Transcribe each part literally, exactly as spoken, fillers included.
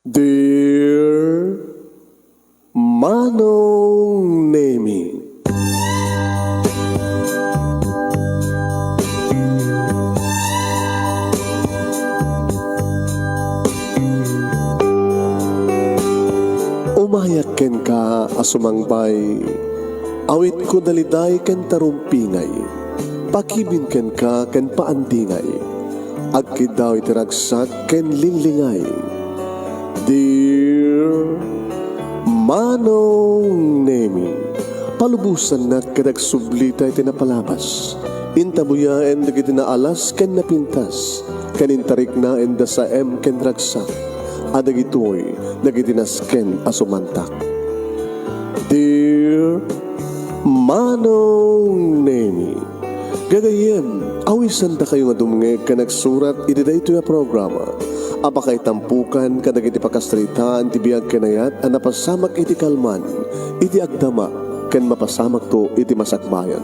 Dear Manong Nemi. Umayak kenka a sumangbay, awitko daliday ken tarumpingay, pakibin kenka ken paandingay, agkiddaw iti ragsak ken linglingay. Dear Manong Nemi, palubosannak ket agsublita iti napalabas. Intabuyaen dagiti naalas ken napintas, ken intariknaen da saem ken ragsak, a dagitoy dagiti nasken a sumantak. Dear Manong Nemi, gagayyem, awisandakayo nga dumngeg ken agsurat iti daytoy a programa a pakaitampokan kadagiti pakasaritaan ti biag ken ayat a napasamak iti kalman, iti agdama, ken mapasamakto iti masakbayan.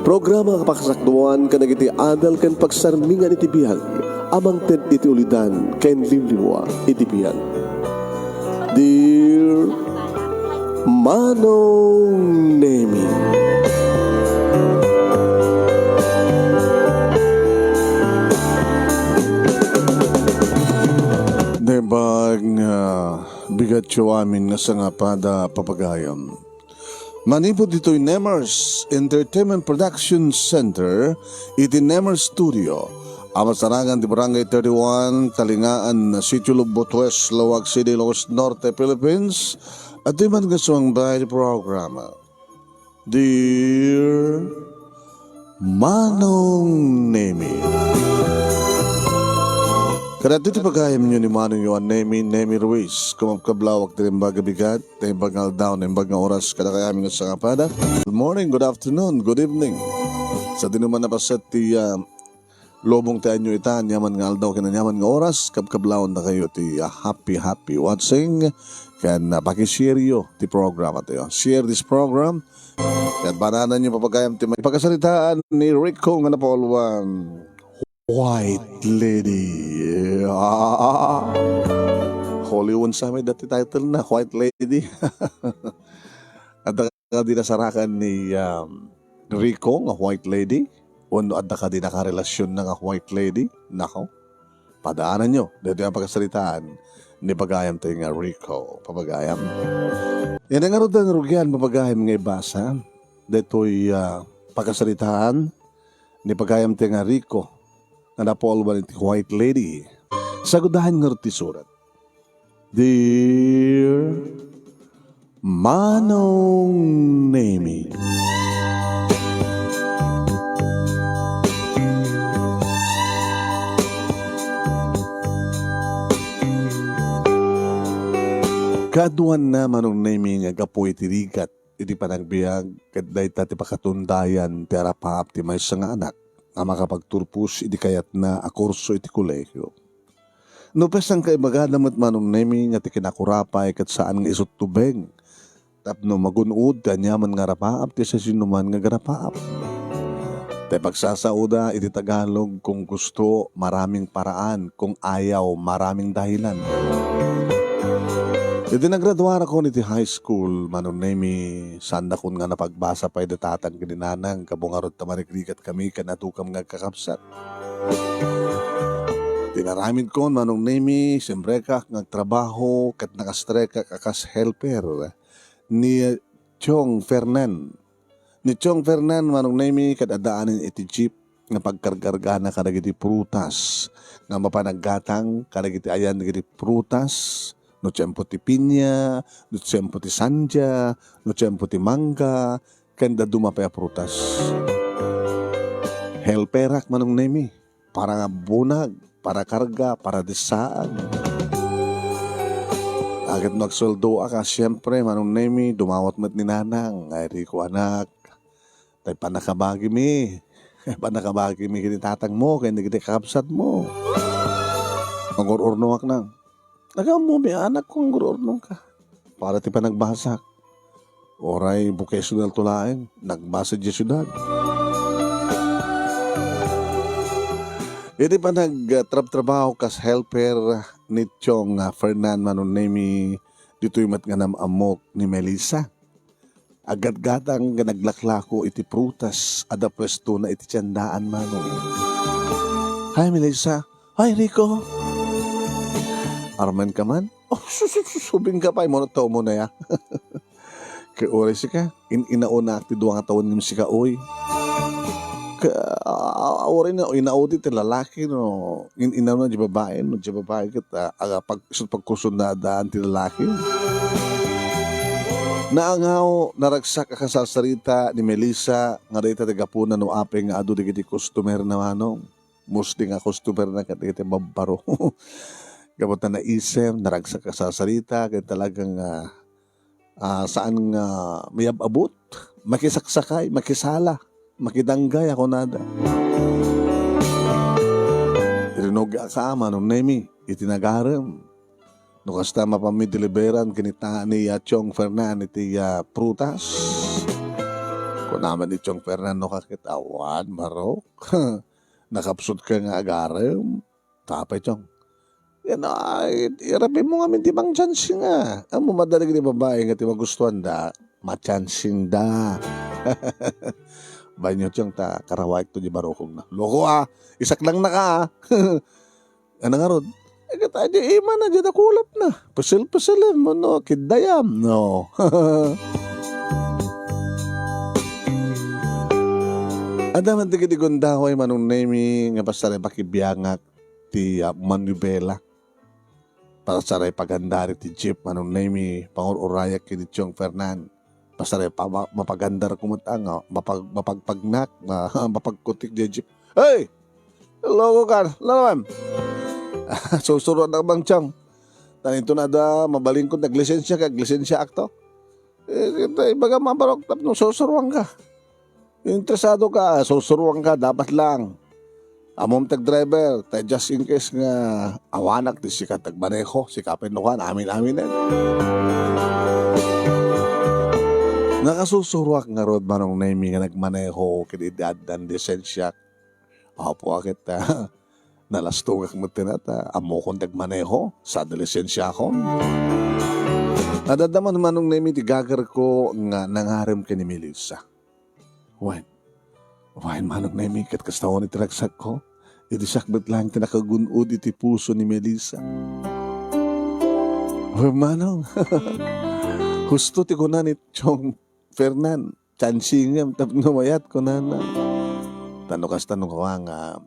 Programa a pakasakduan kadagiti adal ken pagsarmingan iti biag a mangted iti ulidan ken liwliwa iti biag. Dear Manong Nemi. Naimbag nga bigatyo amin nga sangapada, papagayam. Manipud ditoy Nemers Entertainment Production Center iti Nemers Studio, a masarakan ti Barangay thirty-one, Kalingaan, Sitio Lubot West, Laoag City, Ilocos Norte, Philippines, adtoy man nga sumangbay ti programa. Dear Manong Nemi. Kadagiti pagayamyo ni Manong Juan Nemi, Nemi Ruiz, kumakablaw ti naimbag a bigat, naimbag nga aldaw, naimbag nga oras, kadakayamin nga sangapada. Good morning, good afternoon, good evening. Sadino man napaset ti, ah, lubong ti anyo ita, aniaman nga aldaw, ken aniaman nga oras, kabkablawendakayo ti, ah, happy, happy watching, ken, ah, pakishare yo ti programa tayo. Share this program. Ket banananyo, papagayam, ti may pakasaritaan ni Rico nga napauloan. White Lady. Ah. Holy One sa may dati title na, White Lady. Adda kadi nasarakan ni, um, Rico nga White Lady? Wenno adda kadi nakarelasyonna nga White Lady? Nako. Padaananyo, daytoy a pakasaritaan ni pagayam tayo nga Rico, papagayam. Yan ang arud na rugian, papagayam, nga ibasa. Daytoy, ah, pakasaritaan ni pagayam tayo nga Rico, nga napauloan iti White Lady. Sagudahan ngarud ti surat. Dear Manong Nemi. Kaaduanna, Manong Nemi, nga gapu iti rigat iti panagbiag, ket dayta ti pakatundayan ti arapaap ti maysa nga anak nga makapagturpos iti kayatna a kurso iti kolehio. Nupay saan ka ibagada met, Manong Nemi, nga ti kinakurapay ket saan nga isut tubeng tapno magun-od ti aniaman nga arapaap ti siasinoman nga agarapaap. Ti pagsasaoda iti Tagalog, kung gusto, maraming paraan, kung ayaw, maraming dahilan. Iti nagraduarakon iti high school, Manong Nemi, saandakon nga napagbasa pay da tatang ken ni nanang, gapu ngarud ta marikrigat kami ken adukam nga agkakabsat. Ti naramidkon, Manong Nemi, siempre ka nga agtrabaho ket nakastrekak a kas helper ni Chong Fernan. Ni Chong Fernan, Manong Nemi, ket addaanen iti jeep nga pagkarkargana kadagiti prutas nga mapan aggatang kadagiti ayan dagiti prutas, no tiempo ti pinya, no tiempo ti sandia, no tiempo ti mangga, ken dadduma pay a prutas. Helperak, Manong Nemi, para bunag, para karga, para dissaag. Ket no agsueldoak, siempre, Manong Nemi, dumawat met ni Nanang, nga, "Ay, Rico, anak, tay pannakabagimi. Pannakabagimi ken ni tatangmo, ken dagiti kakabsatmo." Mangur-urnoak, Nang. Nagaammomi, anakko, nga gur-urnongka. Para ti panagbasak. Uray vocational to laeng, nagbasa diay siudad. Idi panagtrabtrabaho kas helper ni Chong, ah, Fernan, Manong Nemi, ditoy met nga nam-ammok ni Melissa. Aggatgatang nga naglaklako iti prutas, adda puestona iti tiendaan, Manong. Hi, Melissa. Hi, Rico. Armen ka man? Oh, sus, sus, sus, ubing ka pay, mono tao mo na ya. Ket uray sika, in-inaonak ti dua nga tawen ngem sika, oy. Ka, a-, a-, uray na, inaudi ti lalaki, no, in-inaona di babae, no, di babae ket, ah, aga pag-, isu pagkursonadaan ti lalaki. Naangaw, naragsak a kasarsarita ni Melissa, nga dayta ti gapuna no apay nga adu dagiti customer na, Manong. Mostly nga customer na ket dagiti babbaro. Gapu ta naisem, naragsak a sarsarita, ket talagang, ah, ah, saan nga mayab-abot, makisaksakay, makisala, makidanggay a kunada. Rinugak ka, Manong Nemi, iti nagarem. No kasta, mapanmi deliveran ken ni ta-, ni, ah, Chong Fernan iti, ah, prutas. Kuna met ni Chong Fernan, no, kaket, awan, barok. Nakapsut ka nga agarem. Apay, Chong? Yan, ay, irapin mo ngamin ti mangchancing nga. Ammom, adda dagiti babae nga ti magustuanda, machancinda. Banyo, Chong, ta karawaek to di barukogna. Loko, ah. Isaklang na ka, ah. Ano ngarud? Eh, ket, ay, di imana, di nakulap na. Pesil-pesilem, no, kiddayam, no. Adda man dagiti gundaway, Manong Nemi, nga basta pakibiangak ti, ah, manubela. Para saray pagandari ti jeep, Manong Nemi, pangur-urayak ken ni Chong Fernan. Basta pa-, ma-, mapagandar ko met nga, mapag-, mapagpagnak, ma-, mapagkutik di jeep. Hey! Loko ka, lalawan. Susuruan na bang, Chong? Tan ito na da, mabalin ko, naglisensia ka, aglisensia akto. Eh, kita, ibaga mabarok tapno susuruan ka. Interesado ka, susuruan ka, dapat lang. Ammom ti driver, ta just in case nga awanak ti sika ti agmaneho, sika pay no kan, amin-aminen. Nakasusuroak ngarud, Manong Nemi, nga nagmaneho ket idi addan lisensiak. Apo, a ket, ah, nalastogak met ti nata, ammokon ti agmaneho, sa lisensiakon. Adda man, Manong Nemi, ti gagarko nga nangarem ken ni Melissa. Wen, wen, Manong Nemi, ket kasta wen iti ragsakko, idi siak met laeng ti nakagun-od iti puso ni Melissa. Wen, Manong, husto ti kuna ni Chong Fernan, chancingem tapno mayat, kunana. Ta no kasta, no kua nga,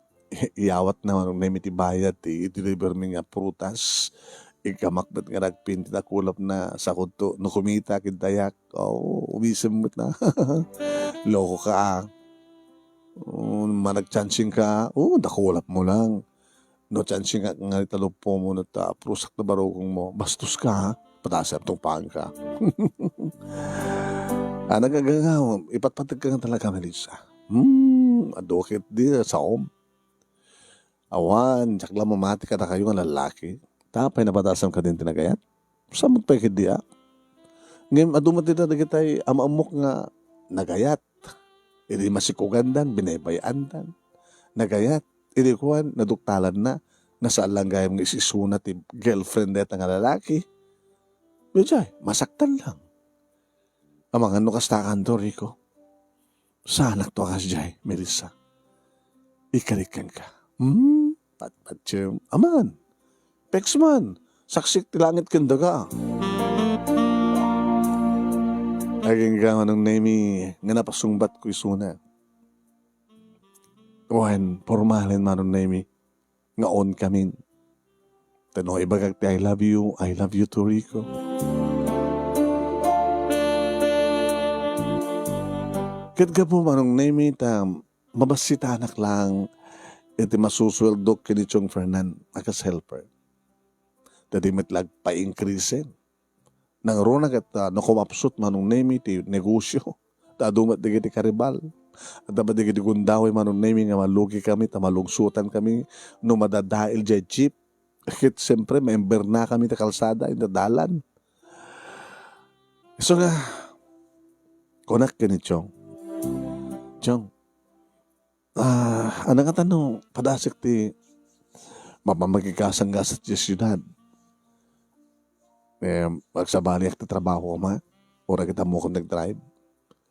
iyawatna, Manong Nemi, ti bayad ti i-deliver mi nga prutas. Ikkamak met nga nagpinti ta kulapna, sakudto, no kumita, kintayak. Oo, umisem met na. Loko ka, ah. Oh, managchancing ka, oh, dakulap mo lang. No chancing nga, nga ita luppo mo, no ta, prusak na barukong mo. Bastos ka, ha? Patasem tong pangka. Ah, nagagangaw, ipatpateg ka nga talaga, Melissa. Hmm, adu ket di, saom. Awan, diak la mamati kadakayo nga lalaki. Ta apay napatasem kadin ti nagayat? Samot pay ket dia. Ngem adu met dita dagitay am-ammok nga nagayat. Idi masikugandan, binaybay-andan. Nagayat, idi kuan, naduktalanna, nga saan lang gayam nga is-isuna ti girlfriend dayta nga lalaki. Ijay, masaktan lang. Amangan no kasta kanto, Rico. Saanak to a kasdiay, Melissa. Ikariken ka. Hmm? Patpatsem. Aman. Peks man. Saksik ti langit ken daga. Agingga, Manong Nemi, nga napasungbat ko isuna. Wen, pormalen, Manong Nemi, nga on kamin. Ta no ibagak ti "I love you, I love you" to Rico. Ket gapu, Manong Nemi, ta mabassitanak lang iti masusueldok ken ni Chong Fernan a kas helper. Ta di met la agpa-increase-en. Nangruna ket, ah, no kumapsut, Manong Nemi, ti negosio. Ta adu met dagiti karibal. Adda met dagiti gundaway, Manong Nemi, nga malugi kami, ta malungsotan kami no madadael jay jeep. Ket siempre, maimberna kami ta kalsada, inta dalan. Isu nga, kunak ken ni Chong, "Chong, ah, ania ngata no padasek ti Mapamagikasan nga sa ti siudad. Eh, magsabaliak ti trabaho, ma. Uray ket ammok nagdrive.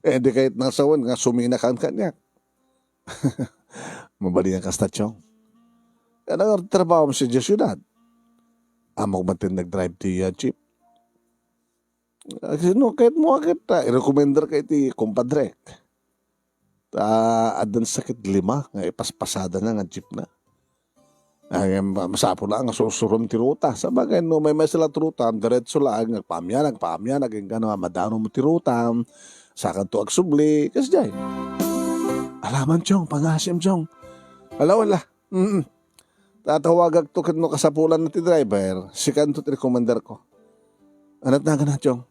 Eh, di kayat nasawen nga suminakan kaniak. Mabalin nga kasta, Chong. Ano nga trabaho mo sa diay siudad? Ammok man ti nagdrive ti, ah, jeep. Ah, sino kayat mo, akit, ah, i-recommender ka iti kumpadrek. Ta, addan sakit lima nga ipaspasadana nga jeep na. Ay, ma-, masapul la nga sursurom ti ruta. Sabagay, no, maymaysa la ti ruta, diretso la, agpaamianag, paamianag, inggana, madano mo ti ruta, sakanto agsubli, kasdiay. Alaman, Chong, pangasim, Chong. Ala, wala. Mm. Tatawagak to ket no kasapulan na ti driver, sikanto ti recommender ko. Anat na gana, Chong?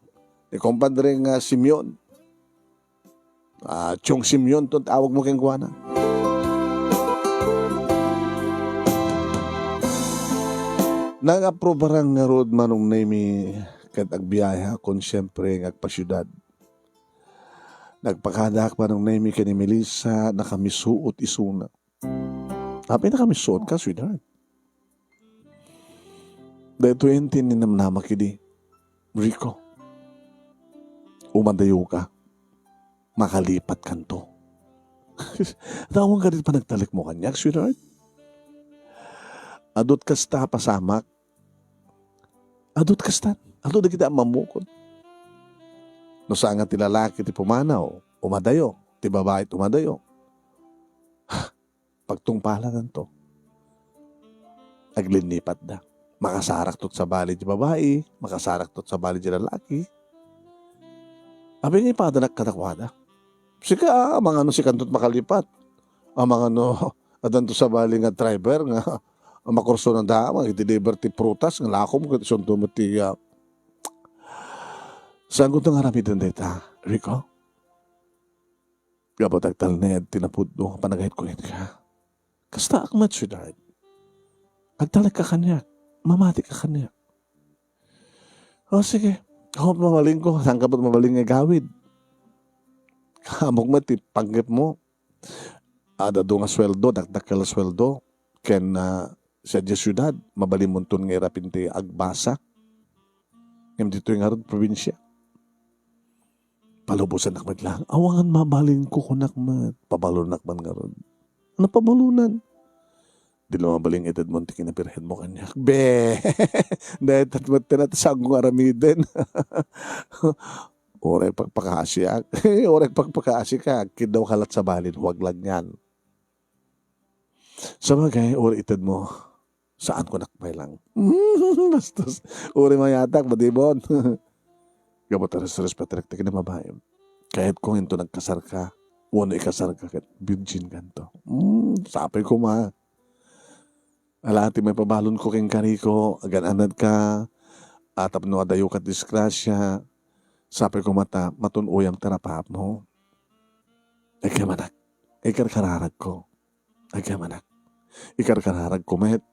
Ti kumpadre nga Simeon. Ah, Chong Simeon to tawag mo kenkuana. Nang-aprobarang ngarud Manong Nemi ket agbiahe akon siempre nga agpasiudad. Nagpakadak Manong Nemi ken ni Melissa, nakamisuot isuna. Apay nakamisuot ka, sweetheart? Daytoy ti ninamnamak idi, Rico. Umadayo ka. Makalipat kanto. Tawang ka dit panagtalek mo kaniak, sweetheart. Adut kasta pasamak. Adut kasta. Adut dagiti ammamukod. No saan nga ti lalaki ti pumanaw, umadayo. Ti babai ti umadayo. Pagtungpalananto. Aglinnipatda. Makasarakto sabali ti babai, makasarakto sabali ti lalaki. Apay nga ipadanak kadakuada. Sika, ah, amangano sikanto makalipat. Amangano, addanto sabali nga driver nga makursunan da, mag-deliver ti prutas nga lakom, ket isunto met ti, ah, saanko nga aramiden dayta, Rico? Gapu ta agtalned ti napudno nga panagayatko kenka. Kastaak met, sweetheart. Agtalekka kaniak. Mamatika kaniak. O, sige. Hope mabalinko. Saanka met mabalin nga igawid? Ammok met ti panggepmo. Adda adu nga sueldo, dakdakkel a sueldo. Ken, ah, sadiay siudad, mabalinmonton nga irapin ti agbasa. Ngem ditoy ngarud, probinsia. Palubosanak met laeng. Awan mabalinko, kunak met. Pabalonak man ngarud. Ano pabalonan? Di la mabalin nga itedmo ti kinabirhenmo kaniak. Be! Dayta met ti saanko nga aramiden. Uray pagpakaasiak. Uray pagpakaasika. Agkiddawka latta sabali, huwag lang yan. Sabagay, uray itedmo, saanko nga pay lang. Bastos. Uray mayatak, madimon. Gapu ta res-, respetarek ti kinababaim. Kayatko nga inton agkasarka, wenno ikasarka ket virgin kanto. Hmm, sapay koma. Ala ti maipabalonko kenka, Rico, agan-anadka, a tapno adayoka ti disgrasia, sapay koma ta matun-oyam ti rapaapmo. Agyamanak, ikarkararagko. Agyamanak, ikarkararagko met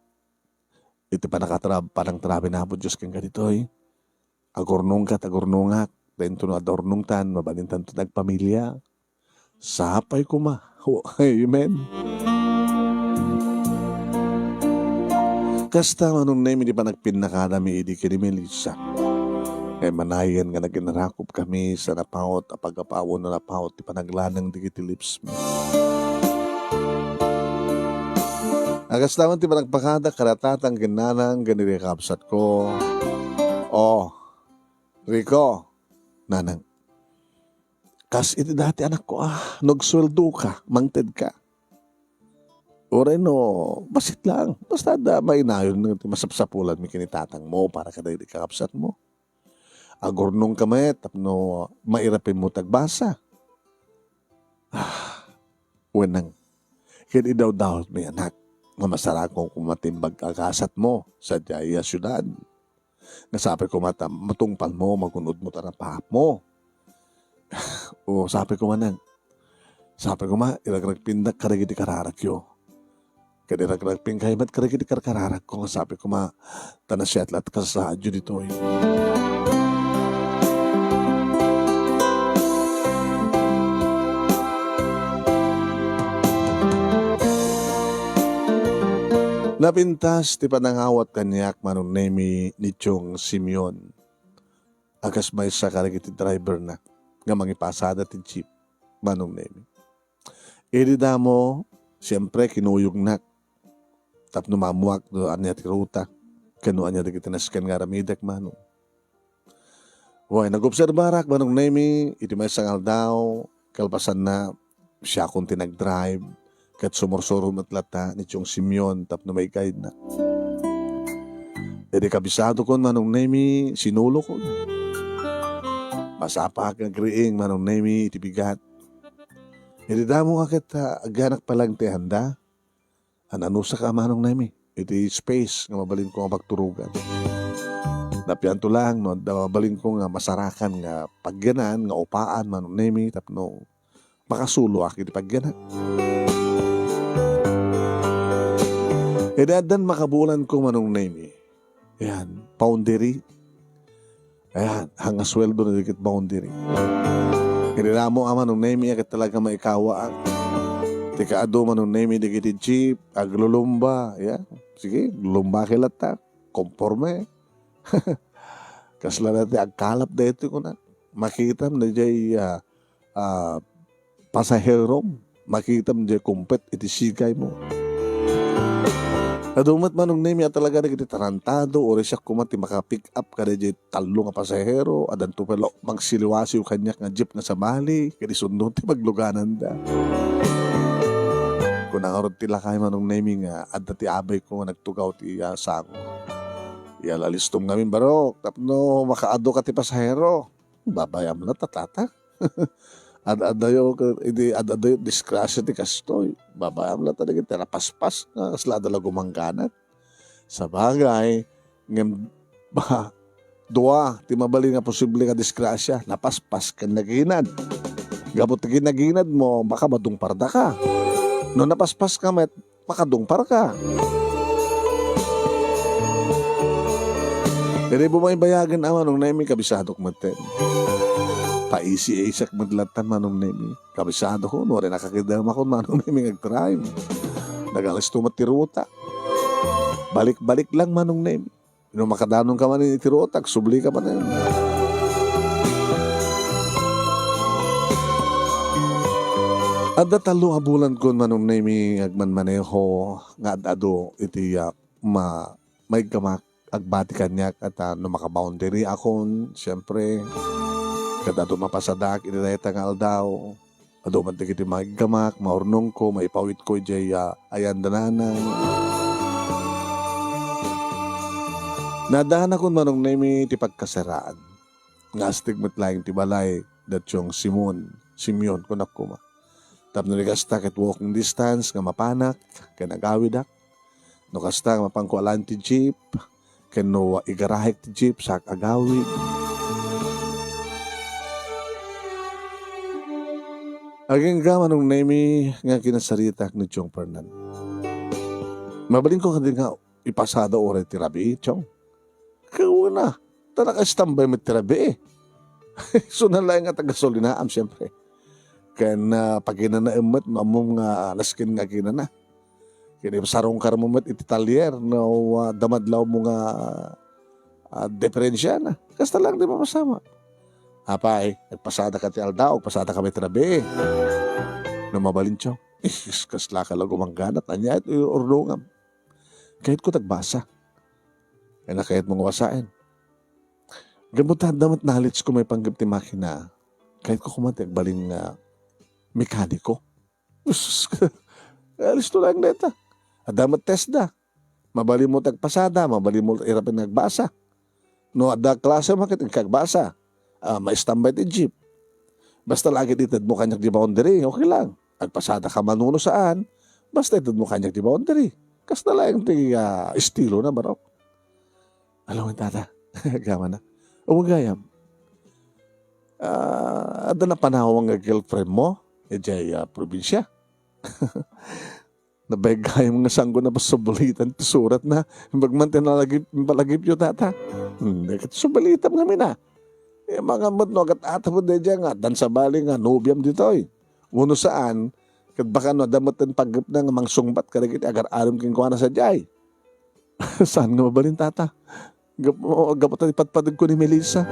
iti panakatrab-, panangtrabi ni Apo Dios kenka ditoy. Agurnongka ket agurnongak, ta inton adda urnongtan, mabalintanto ti agpamilia. Sapay koma. Amen. Kasta, Manong Nemi, ti panagpinnakadami idi ken ni Melissa. Ay manayon nga naginarakop kami sa napaut a paggapu wenno napaut ti panaglaneng dagiti lips mi. Kasta met ti panagpakada kada tatang ken nanang ken idi kakabsatko. O, Rico, nanang. Kas iti dati, anakko, a, no agsueldoka, mangtedka. Uray no, bassit lang. Basta adda mainayon ti masapsapulanmi ken ni tatangmo para kadagiti kakabsatmo. Agurnongka met tapno mairapinmo ti agbasa. A, wen nang, ket idawdawatmi, anak, nga masarakon koma ti imbag a gasatmo sadiay a siudad. Nga sapay koma ta matungpalmo, magun-odmo ti rapaapmo. O, sapay koma nang, sapay koma, iragragpindak kadagiti kararakyo. Ket iragragpinkayo met kadagiti karkararagko nga sapay koma ta nasiatlatka sa saadyo ditoy. Napintas ti panangawat kaniak, Manong Nemi, ni Chong Simeon a kas maysa kadagiti driverna nga mangipasada ti jeep, Manong Nemi. Idi damo, siempre, kinuyognak tapno maammoak no ania ti ruta ken no ania dagiti nasken nga aramidek, Manong. Wen, nagobserbarak, Manong Nemi, iti maysa nga aldaw, kalpasanna, siakon ti nagdrive, ket sumursuro met latta ni Chong Simeon tapno maigayna. Idi kabisadokon, Manong Nemi, sinulokon. Masapaak nga agriing, Manong Nemi, iti bigat. Idi damo nga ket, ah, agyanak pa lang ti handa. An-anusak a, Manong Nemi, iti space nga mabalinko nga pagturogan. Napianto lang no adda mabalinko nga masarakan nga pagyanan nga upaan, Manong Nemi, tapno makasuloak iti pagyanan. Idi addan makabulanko, Manong Nemi, yan, boundary. Ayan, hang a sueldo na dagiti boundary. Kinilamo a, Manong Nemi, a ket talaga maikawaak. Ti kaadu, Manong Nemi, dagiti jeep, aglulumba. Ayan, sige, lulumba kay latta. Konporme. Kasla dati agkalap daytoy kuna. Makitam daydiay, ah, ah, pasaherom, makitam diay kumpet iti sigaymo. Adu met, Manong Nemi, a talaga dagiti tarantado, uray siak koma ti maka-pick up kadaydiay tallo nga pasahero, addanto pay la magsiliwasiw kaniak nga jeep nga sabali, ket isunno ti paglugananda. Kuna ngarud ti lakay, Manong Nemi, nga adda ti abayko nga nagtugaw ti, ah, sango. Iyala listom ngamin, barok, tapno makaadu ka ti pasahero. Babayam latta, tata. Ad-adayo, idi ad-adayo, disgrasya ti kastoy. Babayam latta dagiti napaspas nga kasla adda la gumangganat. Sabagay, ngem, ba, dua ti mabalin nga posible nga disgrasya, napaspas ken naginad. Gapu ti kinaginad mo, baka madungparda ka. No napaspas ka met, makadungpar ka. Idi bumaybayagen a, Manong Nemi, kabisadok metten. Paisi-isak met latta, Manong Nemi. Kabisadokon, uray nakakidemakon, Manong Nemi, nga agdrive. Nagalisto met ti ruta. Balik-balik lang, Manong Nemi. No makadanon ka man iti ruta, agsubli ka man. Adda tallo a bulankon, Manong Nemi, nga agmanmaneho nga ad-adu iti, ah, ma-, maiggamak, agbati kaniak, at, ah, no maka-boundary-akon, siempre, ket adu mapasadak iti dayta nga aldaw. Adu met dagiti maiggamak, maurnongko, maipawitko idiay, ah, ayandanana. Nadanakon, Manong Nemi, ti pagkasaraan. Nga astig met laeng ti balay, da Chong Simon, Simeon, kunak koma. Tapno ni kasta ket walking distance nga mapanak, ken agawidak. No kasta, mapanko alaen ti jeep, ken no igarahek ti jeep, saak agawid. Agingga, Manong Nemi, nga kinasaritak ni Chong Fernan. Mabalinko kadi nga ipasada uray ti rabii, Chong? Kuna, ta naka-standby met ti rabii. Isu na laeng nga taga-gasolinaam, siempre. Ken, ah, paginanaem met, no ammom nga nasken nga aginana. Ken ipasarungkarmo met iti talyer no, ah, adda madlawmo nga, ah, diperensiana. Kasta laeng ti mapasamak. Apay, agpasadaka ti aldaw, agpasadaka met rabii. No mabalin, Chong, is, kasla ka la gumangganat, ania iti urnongam? Kayatko ti agbasa. Ania kayatmo nga basaen? Gapu ta adda met knowledge ko maipanggep ti makina, kayatko koma ti agbalin nga mekaniko. Sus, alisto laeng dayta. Adda met test da. Mabalinmo ti agpasada, mabalinmo irapen nga agbasa. No adda klase, maket inka agbasa. Ah, ma-standby ti jeep. Basta lagi itedmo kaniak ti boundary, okay lang. Agpasada ka man wenno saan, basta itedmo kaniak ti boundary. Kasta laeng ti, ah, estilo na, barok. Alawen, tata. Agama na. O, gayam. Ah, adda napanawang nga girlfriend mo idiay, ah, probinsya? Nabaygayam nga sangko napasubulitan ti suratna. Imbag man ti nalagip-, palagipyo, tata. Hmm, dagiti subulitam ngamin, ah. Eh, mangan met no agat-atap daydiay nga addan sabali nga nobiam ditoy. Wenno saan, ket baka no adda met ti paggepna nga mangsungbat kadagiti agar-aram kenkuana sadiay. Saan nga mabalin, tata? Gap-, gapu ta ipatpadagko ni Melissa.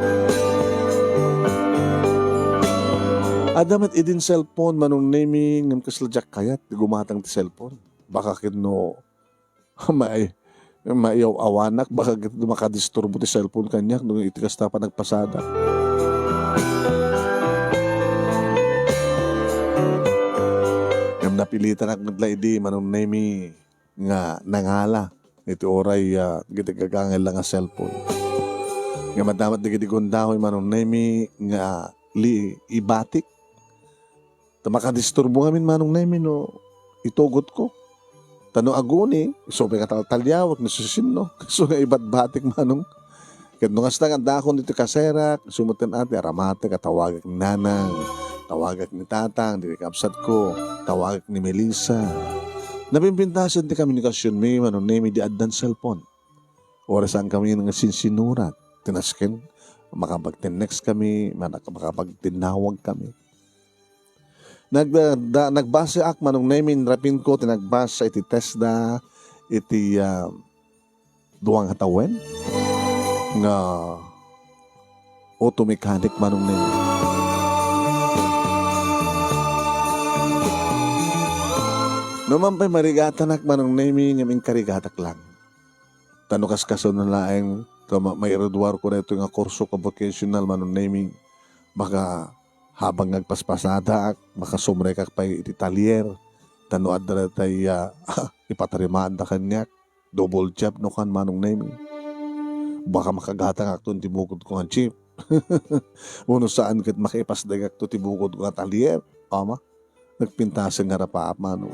Adda met idin cellphone, Manong Nemi, ngem kasla diak kayat ti gumatang ti cellphone. Baka ket no, mai-, maiyaw-awanak, baka ket no makadisturbo ti cellphone kaniak no iti kasta panagpasadak. Ngem napilitanak met la idi, Manong Nemi, nga nangala iti uray, ah, dagiti gagangayla nga cellphone. Ngem adda met dagiti gundaway, Manong Nemi, nga li-, ibatik. Ta makadisturbo ngamin, Manong Nemi, no itugotko. Ta no aguni, isu pay nga taltaliawek no sisinno. Kasu nga ibatbatik, Manong. Ket no kasta nga dakon ditoy kaserak, isu met ti aramatek a tawagek ni Nanang, tawagek ni Tatang, dagiti kabsatko, tawagek ni Melissa. Napimpintasen ti komunikasionmi, Manong Nemi, idi addan cellphone. Uray saankami nga sinsinurat, ti nasken, makapagtennext kami, manak-, makapagtinnawag kami. Nag-, da-, nagbasaak, Manong Nemi, rapinko ti nagbasa iti testda, iti, ah, dua nga tawen nga auto mechanic, Manong Nemi. No man pay marigatanak, Manong Nemi, ngem inkarigatak lang. Ta no kaskasano laeng, ta ma-, mairuduarko daytoy nga kurso nga vocational, Manong Nemi, maka-, habang nga agpaspasadak, makasumrekak pay iti talyer. Ta no adda daytay, ah, ipatarimaanda kaniak, double job no kan, Manong Nemi. Baka makagatangakton ti bukodko nga jeep. Wenno saan ket makaipasdagakto ti bukodko nga talyer. Ama, nagpintasen nga rapaap, Manong.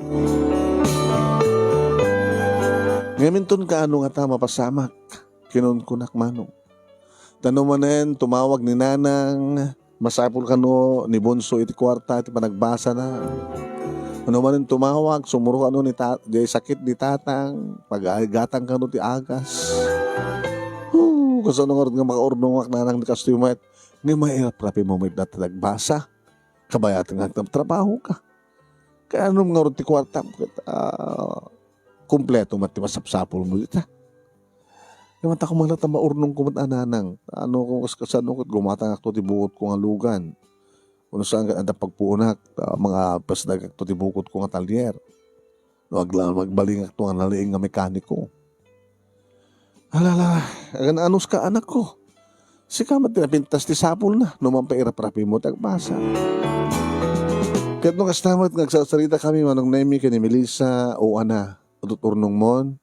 Ngem inton kaano ngata mapasamak, kinunkunak, Manong. Ta no manen tumawag ni Nanang, masapul kano ni Bonso iti kuarta iti panagbasana. No manen tumawag, sumro kano ni ta-, diay sakit ni Tatang, pag-agatang kano ti agas. Hoo, kasano ngarud nga makaurnongak, Nanang, ni kastoy met? Ngem mairaprapim met dayta nagbasa. Kabayatan nga agtrabahoka. Kay anom ngarud ti kuartam ket, ah, kompleto met ti masapsapulmo dita. Ngem anta koma la ta maurnongko met a, Nanang. Ano, kung kas-, kasano ket gumatangakto ti bukodko nga lugan. Wenno saan ket adda pagpuonak, ta mangipasdagakto ti bukodko nga talyer. No agla-, agbalingakto nga nalaing nga mekaniko. Ala, ala, agan-anos ka, anakko. Sika met ti napintas ti sapulna, no man pay iraprapimmo ti agbasa. Ket no kasta met nga agsarsarita kami, Manong Nemi, ken ni Melissa, o ana, adut urnongmon?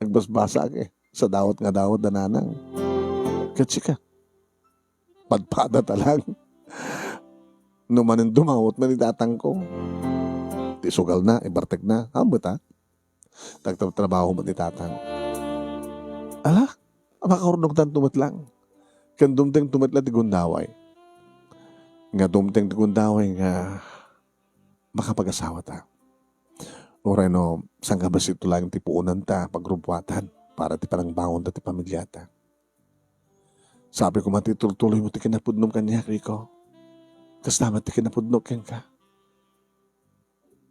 Agbasbasaak, eh. Sadawat nga dawat da Nanang. Ket sika, padpadata lang. No manen dumawat met ni Tatangko. Ti sugalna, ibartekna. Haanmo ta? Nagtratrabaho met ni Tatang. Ala, makaurnongtanto met lang. Ken dumtengto met la ti gundaway. Nga dumteng ti gundaway nga makapagasawata. Uray no, sangkabasitto laeng ti puonanta, pagrubuatan, para ti panangbangonta ti pamiliata. Sabi koma ti tultuloymo ti kinapudnom kaniak, Rico. Kasta met ti kinapudnok kenka.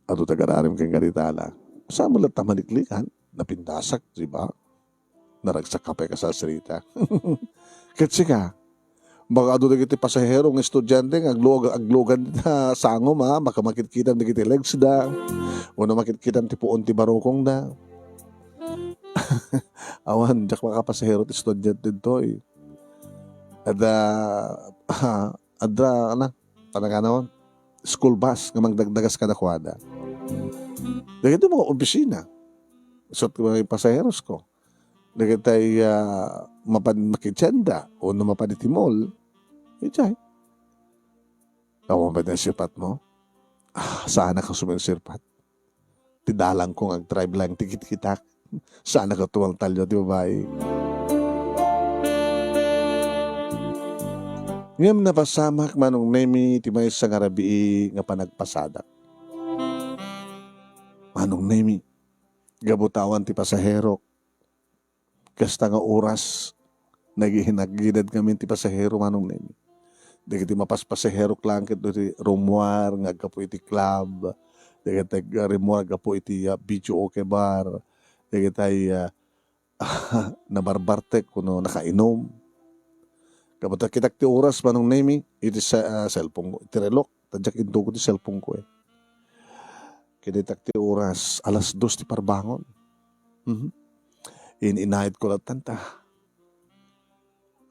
Adu ti agararim kenka dita, ala. Saan met latta maliklikan? Napintasak, di ba? Naragsak ka pay kasarsarita. Ket sika, baka adu dagiti pasahero nga estudiante nga agluag-, aglugan dita sangom, a, baka makitkitam dagiti legs da, wenno makitkitam ti puon ti barukongda. Awan, diak makapasahero ti estudiante ditoy. Adda, adda, ana, panaganawan, school bus nga mangdagdagas kadakuada. Dagiti mga opisina, isut' nga pasaherosko. Dagitay, ah, mapan makitienda wenno mapan iti mall, idiay. Awan pay ti naisirpatmo? Ah, saanak a sumirsirpat. Ti dalangko nga agdrive lang ti kitkitak. Saanak a tumaltalio ti babai. Ngem napasamak, Manong Nemi, ti maysa nga rabii nga panagpasadak. Manong Nemi, gapu ta awan ti pasaherok, kasta nga oras, nagihinaginad ngamin ti pasahero, Manong Nemi. Dagiti mapaspasaherok lang ket iti rummuar nga aggapu iti club, dagiti rummuar aggapu iti, ah, videoke bar, dagitay, ah, nabarbartek wenno nakainom. Gapu ta kitak ti oras, Manong Nemi, iti sa-, ah, cellphone ko, iti reloj. Ta diak intugot ti cellphone ko, eh. Kinitak ti oras, alas dos ti parbangon. Mhm. In-inayat ko latta ta.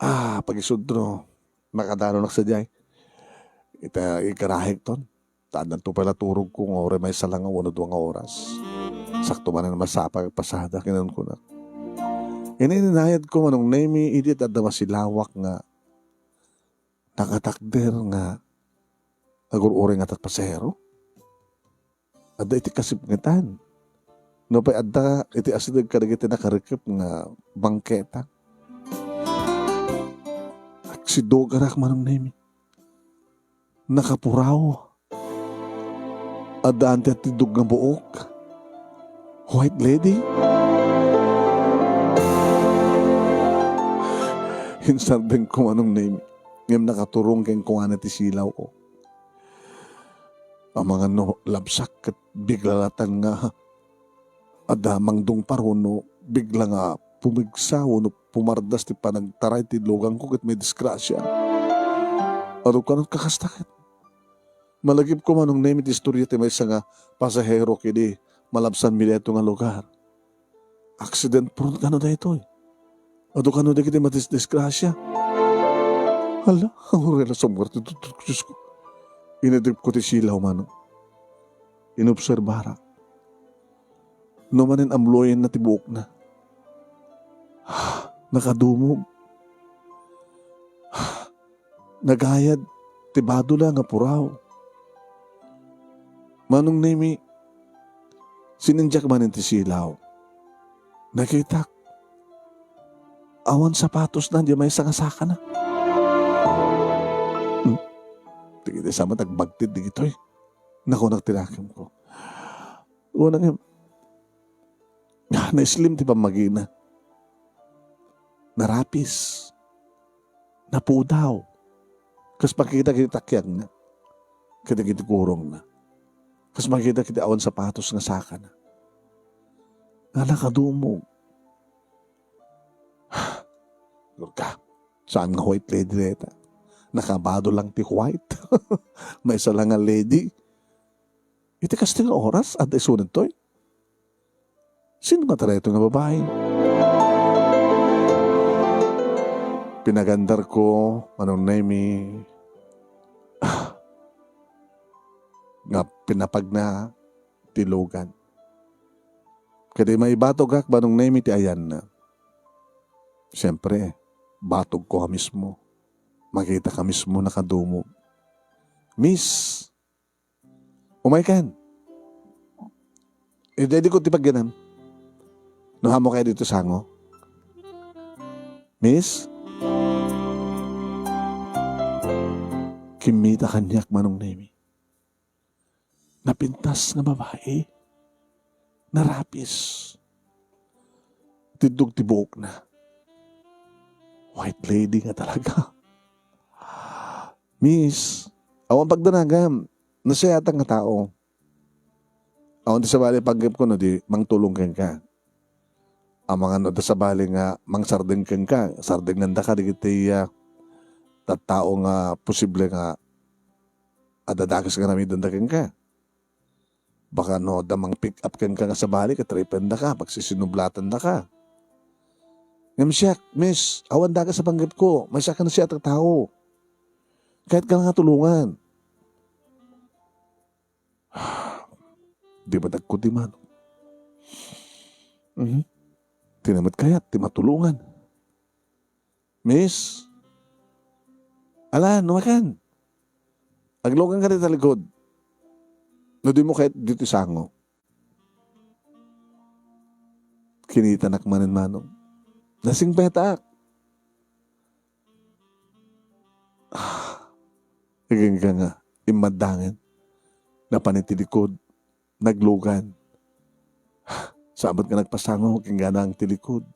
Ah, pagisudro, makadanon ak sadiay. Ita, ikarahikton. Ta addanto pay la turogko nga uray maysa la nga wenno dua nga oras. Sakto manen masapay agpasada, kinunkunak. Ininayatko, Manong Nemi, idi adda masilawak nga nakatakder nga agur-uray nga tat pasahero. Adda iti kasipngetan. Nupay adda iti asideg kadagiti nakarekep nga bangketa. Agsidugarak, Manong Nemi. Nakapuraw. Addaan ti atiddog nga buok. White lady? Insardengko, Manong Nemi. Ngem nakaturong kenkuana ti silawko. Amangan no labsak ket bigla latan nga adda mangdungpar wenno bigla nga pumigsa wenno pumardas ti panagtaray ti lugangko ket madisgrasia. Adu kano kakasta ket. Malagipko, Manong Nemi, ti istorya ti maysa nga pasahero kidi malabsan Mileto nga lugar. Accident prone kano daytoy. Adu kano dagiti madisdisgrasia. Hala, uray la sumuar ti tuttuko, Diosko. Inidipko ti silaw, Manong. Inobserbarak. No manen amloyenna ti buokna. Nakadumog. Nagayad ti badula nga puraw. Manong Nemi, sinindiak manen ti silaw. Nakitak. Awan sapatosna diay maysa nga sakana. Hmm. Dagiti sa met agbagtit dagitoy. Nakunak ti nakemko. Una nga, naislim ti pammagina. Narapis. Napudaw. Kas makita iti takiagna. Kadagiti kurongna. Kas makita iti awan sapatos nga sakana. Nga nakadumog. Lurka, saan nga white lady dayta? Nakabado lang ti white. Maysa lang nga lady. Iti kasta nga oras, adda isu daytoy. Sino nga tareto nga babai? Pinagandarko, Manong Nemi, ah, nga pinapagna ti lugan. Kadi maibatogak, Manong Nemi, ti ayanna. Siyempre, batogko a mismo. Makitaka mismo nakadumog. Miss, umaykan. Idediko ti pagyanam. No, ammok ditoy sango. Miss? Kimmita kaniak, Manong Nemi. Napintas nga babai. Narapis. Tiddog ti buokna. White lady nga talaga. Miss, awan pagdanagam. Nasayaat nga tao. Awan ti sabali panggepko no di mangtulong kenka. Amangan no adda sabali nga mangsardeng kenka, sardengandaka dagiti, ah, tattao nga posible nga adda dakes nga aramidenda kenka. Baka no adda mang-pick up kenka nga sabali, ket ripendaka, pagsisinublatandaka. Ngem siak, miss, awan dakes a panggepko, maysa ka nasayaat a tao. Kayatko nga tulongan. Di ba dagko ti mano? Mhm. Ti na met kayat ti matulongan. Miss? Alan, umaykan. Agluganka dita likod. No dimo kayat ditoy sango. Kinitanak manen, Manong. Nasingpetak. Ah, igenka nga, immaddangen. Napan iti likod, naglugan. Sabet nga nagpasango, kinganang ti likod.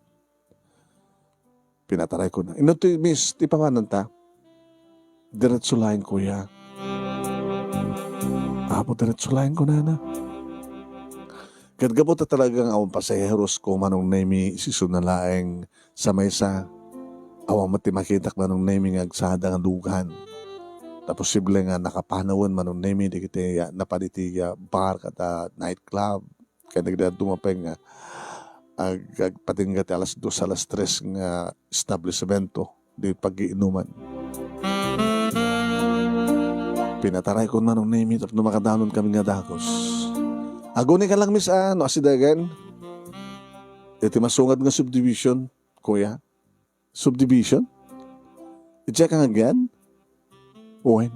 Pinatarayko na. Inno ti miss, ti pangananta? Diretso laeng, kuya. Apo, diretso laeng, kunana. Ket gapu ta talaga nga awan pasaheros ko, Manong Nemy, isuna laeng sa maysa, awan met ti makitak, Manong Nemy, nga agsada nga lugan. Ta posible nga nakapanawen, Manong Nemy, dagiti, ah, napan iti, ah, bar ket, ah, nightclub. Ket nagdaduma pay nga ag-, agpatingga ti alas dos, alas tres nga establisemento. Di paggiinuman. Pinataraykon, Manong Nemy, tapno makadanon kami nga dagus. Aguni ka lang, miss, ah, no, asidagan. Iti masungad nga subdivision, kuya. Subdivision? Iti ka nga agyan? Wen.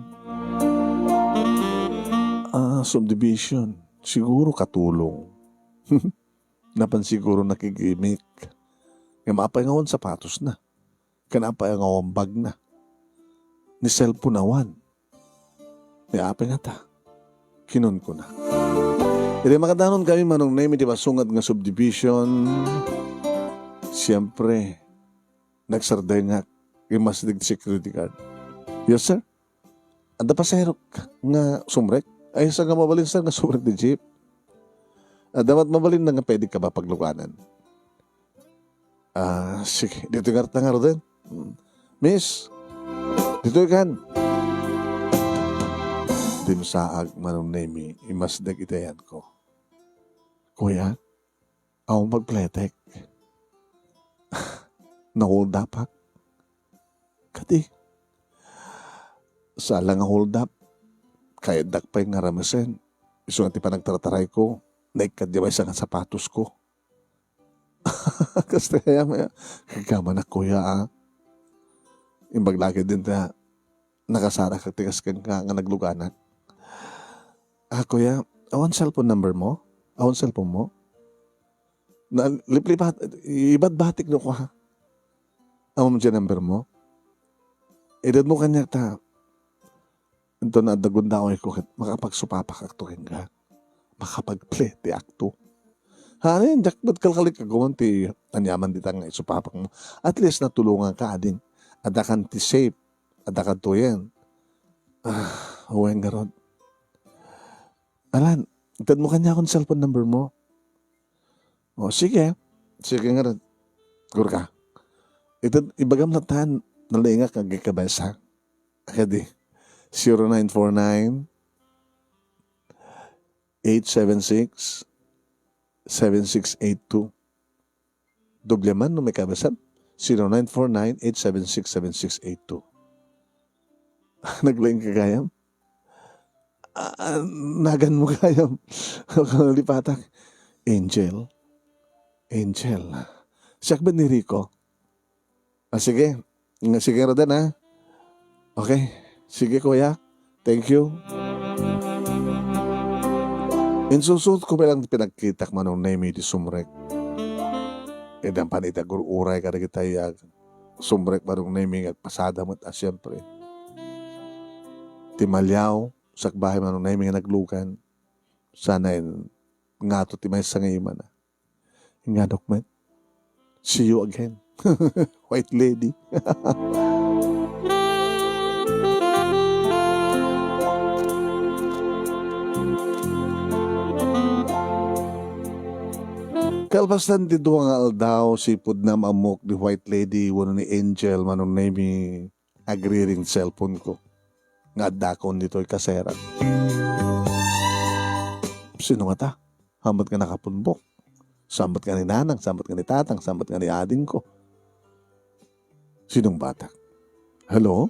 Ah, subdivision. Siguro katulong. Napan siguro nakigimik. Nga maapay nga awan sapatos na. Ken apay nga awan bag na. Ni cellphone awan. Ni apay nga ta. Kinunkuna. Iti makadanon kami, Manong Nemy, iti masungad nga subdivision, siyempre, nagsardengak. Immasdeg ti security guard. "Yes, sir." "Adda pasahero nga sumrek?" "Ay, saan nga mabalin, sir, nga sumrek ti jeep?" "Adda met mabalin na nga pwede ka ba pagluganan?" "Ah, sige. Ditoy ngarud ta ngaruden. Mm. Miss, ditoy kan." Dimsaag, Manong Nemy, immasdeg iti ayanko. "Kuya, awan pagpletek. Na-hold up-ak." Kadi, saan la nga hold up. Kayatdak pay nga ramesen. Isu nga ti panagtartarayko, naikkad diay maysa nga sapatosko. Kasta kaya, kagamanak, kuya, ah. Imbag la ketdin ta nakasarakak ti kas kenka nga nagluganak. "Ah, kuya, awan cellphone number mo? Awan cellphone mo?" Na, liplipat, ibadbatik no, kuya. "Awan diay number mo? Itedmo kaniak ta, inton adda gundawayko ket makapagsupapak-akto kenka. Makapagpletiakto." "Hanen, diak met kalkalik a guman ti aniaman dita nga isupapak mo. At least natulonganka, adin. Adda kan ti safe. Adda kan tuyen." "Ah, wen ngarud." "Alan, itedmo kaniakon cellphone number mo." "O, sige. Sige ngarud. Gurka. Ited, ibagam latta, nalaingak agikabasa." Kadi, zero nine four nine, eight seven six, seven six eight two. Doble man no maikabasa. Zero nine four nine, eight seven six, seven six eight two. Naglaing ka gayam? Ah, ah, naganmo gayam. Lipatak. Angel. Angel. Siak ba ni Rico? Ah, sige. Nga, sige, Rodan, ha? Okay. Sige, kuya. Thank you. Insusuot ko lang ti pinagkitak, Manong Nemy, ti sumrek. Ket napan iti agur-uray kadagiti ag-, sumrek, Manong Nemy, nga agpasada met a, siyempre. Ti maliaw, sakbay, Manong Nemy, nga naglugan. Sana in-, ngato ti maysa nga imana. Ingadok met. See you again. White lady. Kalpasan ti dua nga aldaw, sipud na maammok ni White Lady wenno ni Angel, Manong Nemy, agriring cellphone ko nga addakon ditoy kaserak. Sino nga ta? Hamat nga nakapunbok. Sambat nga ni nanang, sambat nga ni tatang, sambat nga ni adingko. Sinong batak? Hello?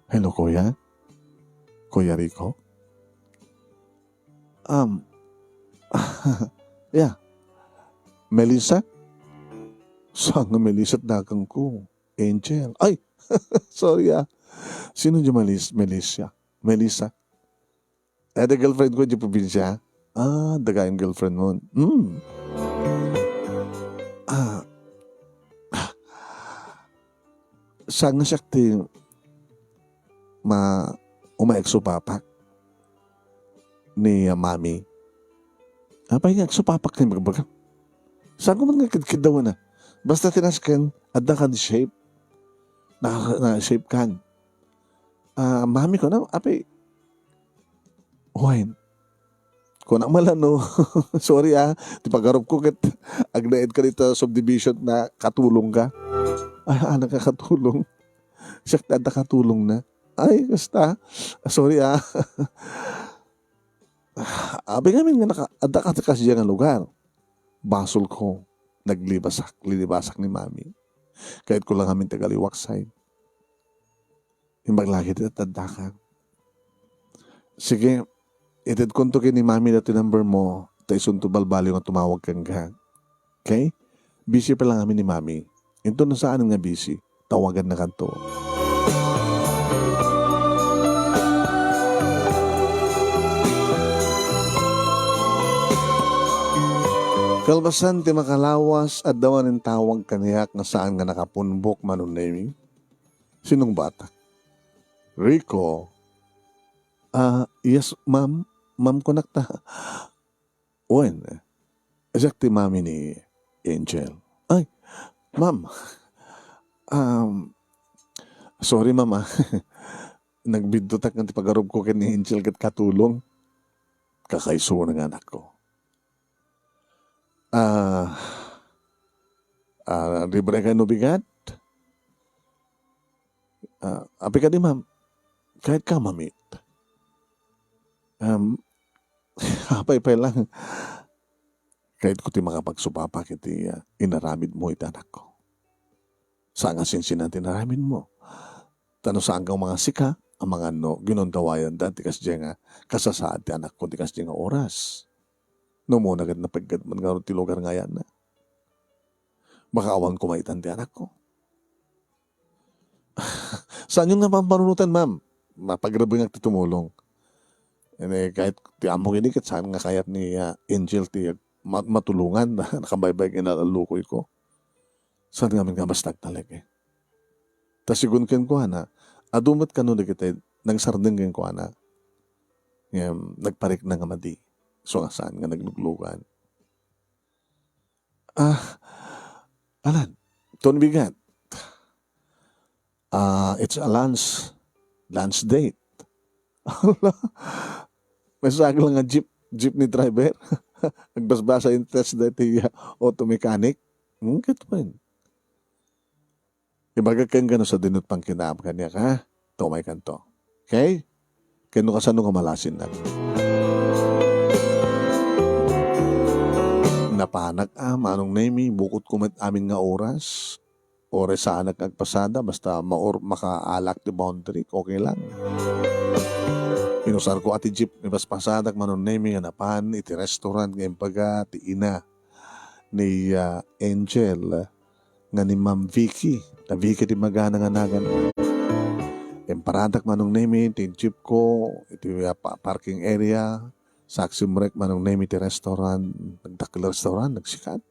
Hello, kuya? Kuya Rico? Um, yeah. Melissa? Saan nga Melissa dakon ko? Angel. Ay! Sorry, ah. Sino di Melis-, Melissa? Melissa? Eh, the girlfriend ko di probinsya. Ah, daga yung girlfriend mo. Hmm. Ah. Saan nga siya ti ma-, umay agsupapak ni, ah, mami? Apay nga agsupapak ni bagbaga? Saan ko man nga kidkiddawan na? Basta tinasken, adda kan shape. Na, na shape kan. Ah, mami ko na, apay, wine. Kunak man la no, sorry, ah, ti pagarupko ket agnaed ka dita subdivision, nakatulong ka. Ah, ah, nakakatulong. Siak ti adda katulongna. Ay, kasta. Sorry, ah. Apay ngamin nga naka-, adda ka kasdiay nga lugar. Basolko, naglibasak, linibasak ni Mami. Kayatko la ngamin ti agaliwaksay. Imbag la ket ti adda ka. Sige, itedkonto ken ni Mami daytoy number mo, ta isunto balbaliw nga tumawag kenka. Okay? Busy pa la ngamin ni Mami. Inton no saan nga busy, tawagannakanto. Kalpasan ti makalawas, adda manen tawag kaniak nga saan nga nakapunbok, Manong Nemi. Sinong batak? Rico? Ah, yes, ma'am. Ma'am, kunak ta. Wen, siak ti mami ni Angel. Ay, ma'am. Um, sorry, ma'am, ah. Nagbiddutak nga ti pagarupko ken ni Angel ket katulong. Kakaisuna nga anakko. Ah, ah, libre ka no bigat? Ah, apay kadi, ma'am? Kayat ka mamit? Um, apay pay lang. Kayat ko ti makapagsupapa iti, ah, inaramid mo iti anakko. Saan nga sinsinan ti inaramid mo. Ta no saan nga mga sika, amangan no, ginundawayanda ti kasdiay nga kasasaad ti anakko ti kasdiay nga oras. No, umuna ket napeggad man ngarud ti lugar nga ayanna. Baka awan koma itan ti anakko. Saanyo nga pampanunotan, ma'am? Mapagrabengak ti tumulong. Ine, kahit ti ammok idi ket saan nga kayat ni, ah, Angel ti ag-, ma-, matulongan, nakabaybay nga inalalukuyko. Saan ngamin nga basta agtalek, eh? Ta sigun kenkuana, adu met kano dagiti nangsardeng kenkuana. Ngem nagparikna nga madi, isu nga saan nga nagluglugan. Ah, alan, ton bigat. Ah, it's a lunch, lunch date. Ala, may saklang nga jeep, jeepney driver. Agbasbasa in test dati, ah, auto mechanic. Hmm, ket wen. Ibagak kenka no sadino ti pangkinaam kaniak, ha? Ta umaykanto. Okay? Ken no kasano nga malasinnak. Napanak, ah, Manong Nemi, bukod ko met amin nga oras. Oras saanak agpasada, basta maor-, makaalak ti boundary, okay lang. Inusarko a ti jeep, ibasbasadak, Manong Nemi, nga napan iti restaurant nga imbaga ti ina ni, ah, Angel, nga ni Ma'am Vicky. Ta Vicky ti magana nga nagan. Imparadak, Manong Nemi, ti jeep ko, iti, ah, pa-, parking area. Saksimrek, Manong Nemi, ti restaurant. Nagdakkel restaurant, nagsikat.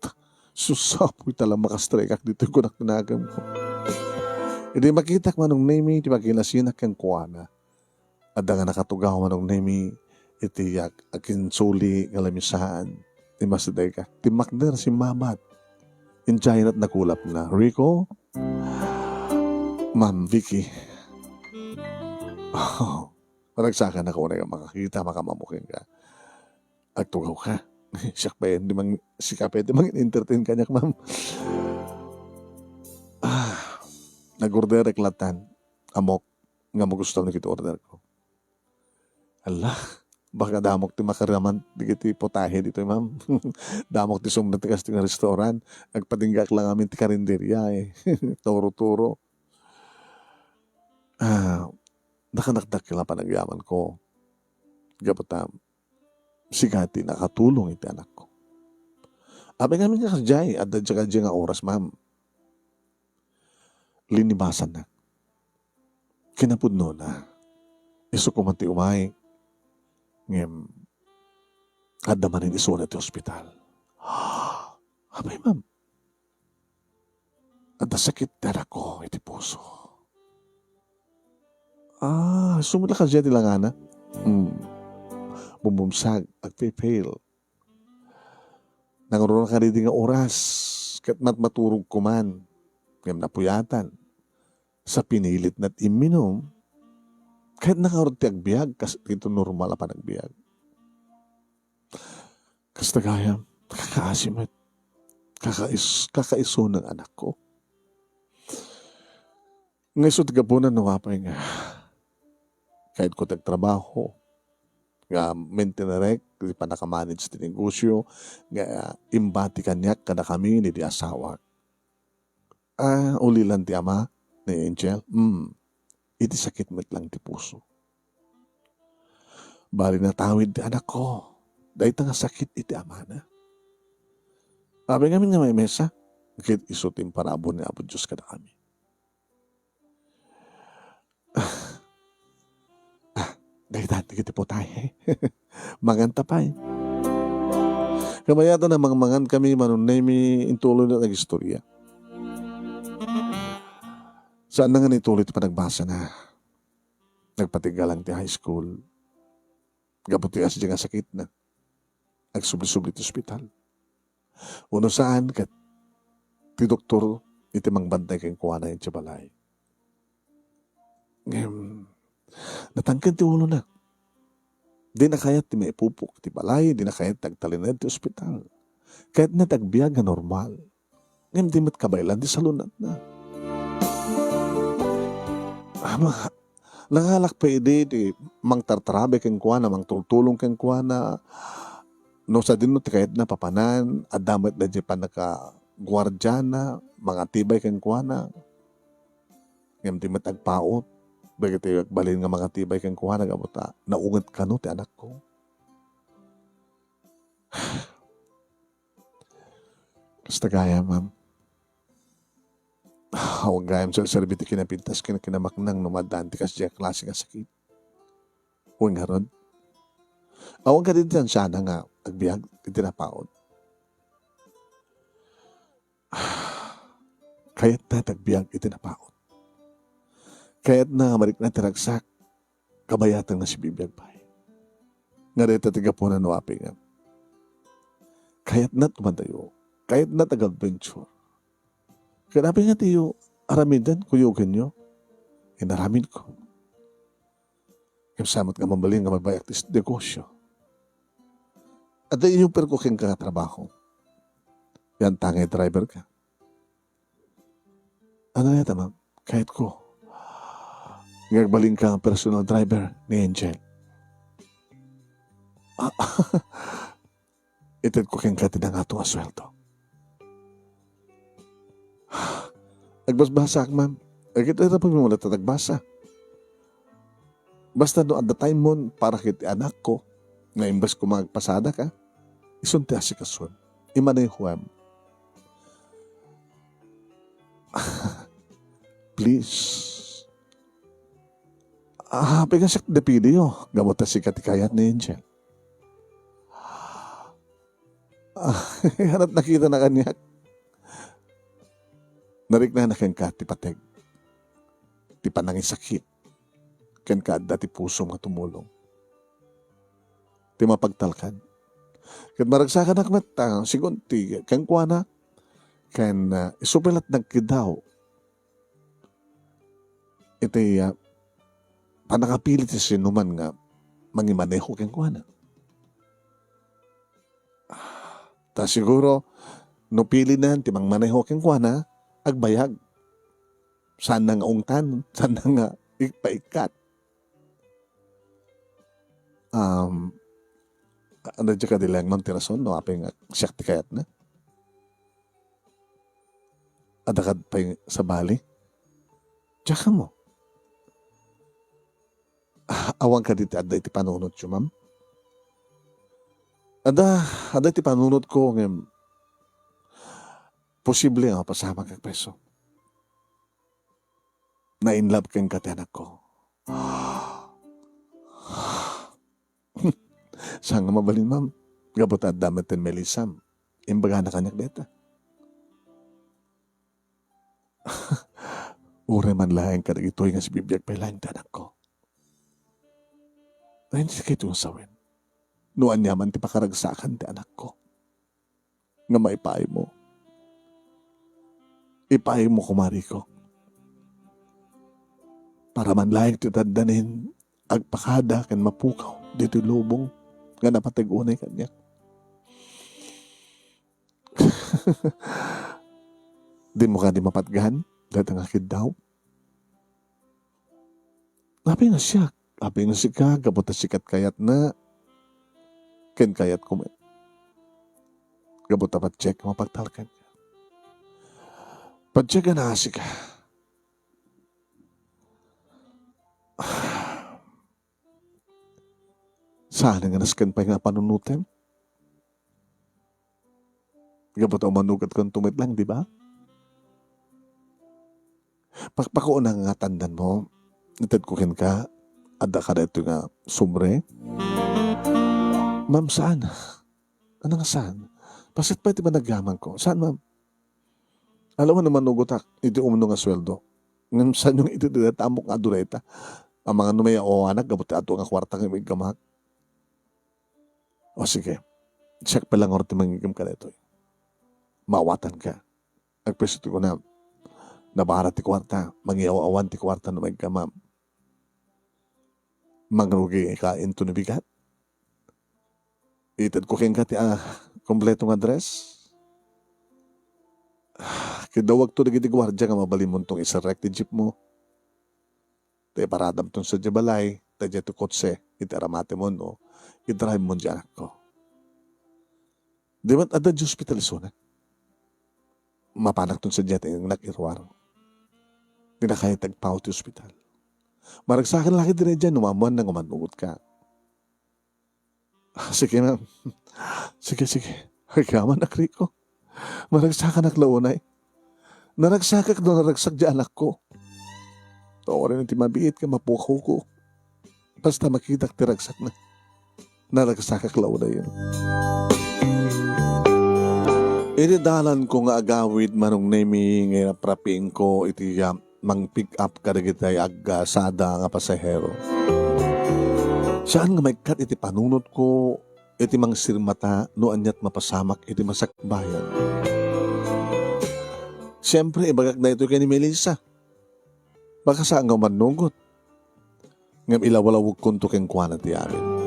Sus, apoy, tala makastrekak ditoy kunak ti nagan ko. Idi makitak, Manong Nemi, ti paginasinak kenkuana. Adda nga nakatugaw, Manong Nemi, iti ag-, aginsuli nga lamisaan. Ti masideg, ah, timmakder, simmabat. Idiay nakulapna, "Rico, Ma'am Vicky." Oh, ragsakan ako na nga makakita, makamammo kenka. Agtugaw ka. Siak pay, di mang, sika pay, di mang entertain kaniak, ma'am. Ah, nag-order ak latan. Ammok nga magustuam dagiti order ko. Ala, baka damok ti makaraman dagiti putahe ditoy, ma'am. Damok ti sumrek ti kasdi nga restaurant. Agpatinggak lang amin ti karinderia, eh. Turo-turo. Ah, nakanakdakkel a panagyaman ko. Gapu ta, sika ti nakatulong iti anakko. Apay ngamin nga kasdiay, adda diak kasdiay nga oras, ma'am. Linibasannak. Kinapudnona, isu koma ti umay, ngem adda manen isuna ti ospital. Apay, ma'am? Adda sakit ti anakko iti puso. Ah, sumulak a ti langana? Hmm. Bumbumsag, agpe-fail. Nangruna kadidi nga oras, ket matmaturog koman, ngem napuyatan. Sa pinilitna ti imminum, ket nangarud ti agbiag, kas iti normal a panagbiag. Kasta gayam, kakaasi met. Kakais-, kakaisuna nga anakko. Nga isu ti gapuna no apay nga kayatko ti agtrabaho, nga mintinerek ti pannakamanage ti negosyo, nga imbati kaniak kadakami ni di asawak. Ah, ulilan ti ama ni Angel? Hmm. Iti sakit met lang ti puso. Bali natawid ti anakko. Dayta nga sakit iti amana. Apay ngamin nga maymesa, ket isu ti imparabur ni Apo Dios kadakami. Ah, dayta ti kiti putay. Manganta pay. Kabayatan a mangmangan kami, Manong Nemy, intuloy na nag-istorya. Saan na nga nituloy ti panagbasa na. Nagpatiggalang ti high school. Gapu ti asdi nga sakitna. Agsubli-subli ti ospital. Uno saan ket ti doktor iti mangbantay kenkuana iti balay. Ngem, natangken ti ulona. Di na kayat ti maipupok ti balay, di na kayat ti agtalinaed ti ospital. Kayatna ti agbiag nga normal. Ngem di met kabaelan ti salunatna. Ama, nangalak pay idi ti mangtartarabi kenkuana, mangtultulong kenkuana. No sadino ti kayatna papanan, adda met daydiay pannakaguardiana, mangatibay kenkuana. Ngem di met agpaut, dagiti agbalin nga mangatibay kenkuana gapu ta naunget kano ti anakko. Kasta gayam, ma'am. Awan gayam serserbi ti kinapintas ken kinamaknang no maaddaan ti kasdiay a klase nga sakit. Wen ngarud, awan kadi ti ansiana nga agbiag iti napaut. Kayatna ti agbiag iti napaut. Kayatna nga marikna ti ragsak. Kabayatan nga sibibiag pay. Nga dayta ti gapuna no apay nga kayatna ti kumadayo, kayatna ti ag-adventure. Ket apay nga diyo aramiden, kuyogenyo? Inaramidko. Ngem saan met nga mabalin nga mabayak ti negosyo? Adda inyuperko kenka nga trabaho. Yan, tangay driver ka. Ano na yata, ma'am? Kayatko nga agbalinka nga personal driver ni Angel. Ah, itedko kenka ti nangato a sueldo. Agbasbasaak, ma'am. Agkita ta pagmula ta nagbasa. Basta no adda time mon para ket anakko, nga imbes ko mangagpasadak, isun ti asikason. Imanehoem. Please. Ah, apay nga siak dapiliyo, gapu ta sika ti kayat ni Angel. Ah, hanat nakita na kaniak. Narikna na kenka ti pateg, ti panangisakit, ken kaadda ti pusom nga tumulong, ti mapagtalkan. Ket maragsakanak met, ah, sigun ti kenkuana, ken, ah, isu pay la ti nagkiddaw iti, ah, pannakapili ti sinuman nga mangimaneho kenkuana. Ta siguro, no pilinen ti mangmaneho kenkuana, agbayag. Saanna nga ungtan, saanna nga ipaikat. Um, ano di ka dilengnon ti rason no apay nga siak ti kayatna? Adda kad pay sabali? Diak ammo. Ah, awan kadi ti adda iti panunotyo, ma'am? Adda, adda iti panunotko, ngem posible nga mapasamak a preso. Na-in love kenka ti anakko. Saan nga mabalin, ma'am? Gapu ta adda met ni Melissa. Imbagana kaniak dayta. Uray man laeng kadagitoy nga sibibiag pay laeng ti anakko. Ay, hindi kayo sawen. No aniaman ti pakaragsakan ti anakko. Nga maipaaymo. Ipaaymo, kumariko. Para man laeng ti taddanin, agpakada ken mapukaw ditoy lubong nga napateg unay kaniak. Dimo kadi mapatgan dayta nga kiddaw? Apay nga siak? Apay nga sika, gapu ta sika ti kayatna, ken kayatko met. Gapu ta patiek nga mapagtalkan. Patiek nga naasika. Saan nga nasken pay nga panunotem? Gapu ta umanugatkanto met lang, di ba? Pakpakuona nga tandanmo. Itedko kenka, adda ka daytoy nga sobre. Ma'am, saan? Ano nga saan? Paset pay ti panagyamanko. Saan, ma'am? Alam mo naman, ugutak, iti umno nga sweldo. Ngem saan yung iti dida tamok nga adu dayta? Amangan no may awanak, gapu ti adu nga kwarta nga iggamak. O sige, siak pay la ngarud ti mangigem kadaytoy. Maawatanka. Agpayso ti kunam, nabara ti kuarta, mangiaw-awan ti kuarta no maigkamam. Mangrugi ka into no bigat. Itedko kenka ti, ah, kompleto nga address. Kidawagto dagiti guardia nga mabalinmontong iserrek ti jeepmo. Ta iparadamton sadiay balay, ta diay ti kotse, iti aramatemon, no? Idrive-mon diay anakko. Di met adda diay ospital isuna. Mapanakton sadiay ti nagruar. Di na kayat ti agpaw ti ospital. Maragsakan la ketdi diay no maammoanna nga umanugotka. Ah, sige, ma'am. Sige, sige. Agyaman, Rico. Maragsakanak la unay. Naragsakak no naragsak diay anakko. Turay ti mabiit nga mapukaw ko. Basta makitak ti ragsakna. Naragsakak la unay. Iti dalan ko nga agawid, Manong Nemi, nga inaprapieng ko iti, ah, mang-pick up kadagiti aggasada nga pasahero. Saan nga maikkat iti panunotko iti mangsirmata no aniat mapasamak iti masakbayan. Siempre, ibagak daytoy ken ni Melissa. Baka saan nga umanugot. Ngem ilawlawagkonto kenkuana ti amin.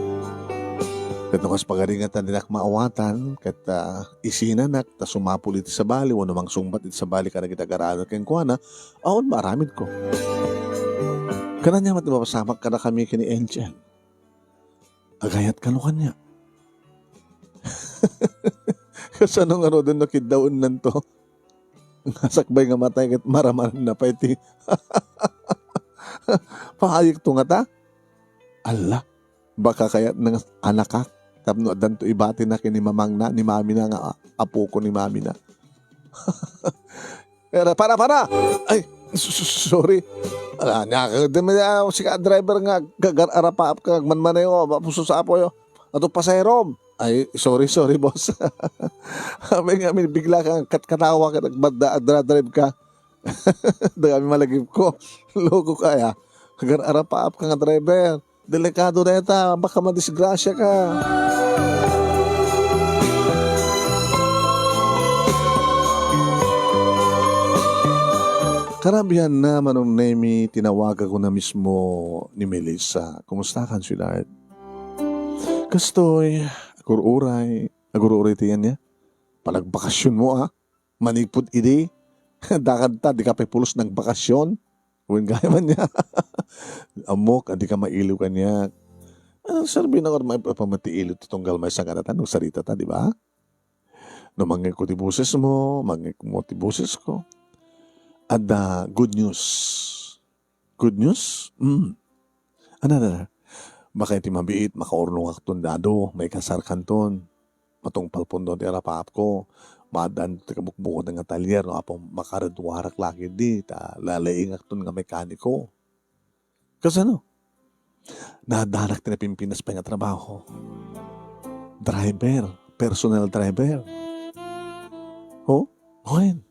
Ket no kas pagaringatan dinak maawatan, ket, ah, isinanak, ta sumapul iti sabali, wenno mangsungbat iti sabali kadagiti agar-aramid kenkuana, awan maaramidko. Ket ania met ti mapasamak kadakami ken ni Angel? Agayat kano kaniak? Kasano ngaruden no kiddawennanto? Nga sakbay nga matay ket maramananna pay ti paayekto ngata? Alla, baka kayatna nga anakak tapno addanto ibatina ken ni mamangna, ni mamina nga a-, apoko ni mamina. Era, para, para! Ay, su-, su-, sorry. Ala, ania ka, di man, ah, sika driver nga gagar-arapaap ka, agmanmaneho, mapusos apoyo. Ato pasaherom. Ay, sorry, sorry, boss. Amin nga amin, bigla kang katkatawa ka, nagmadda, agdra-drive ka. Dagami malagipko. Loko kaya. Agar-arapaap ka nga driver. Delikado dayta, baka madisgrasya ka. Karabian na, Manong Nemi, tinawagak ko na mismo ni Melissa. Kumusta ka, sweetheart? Kastoy, agur-uray. Agur-uray ti yan niya. Panagbakasyon mo, ah. Manipud idi, dakanta, di ka pay pulos nagbakasyon. Wen gaya man niya. Ammok, a di ka mailiw kaniak. Anong serbi na nga maipapan ti iliw ti tunggal maysa nga natan, no sarita ta, di ba? No mangngegko ti boses mo, mangngegko ti boses ko. Adda good news. Good news? Mm. Ana, ana, ana. Baka iti mabiit, makaurnongakton dado, maikasarkanton. Matungpalpon ti arapaapko. Maaddaan ti kabukbukod nga talyer, no, apo, makareduarak la ketdi, ta lalaingakton nga mekaniko. Kasano? Naaddanak ti napimpinas pay nga trabaho. Driver, personal driver. Oh? Wen.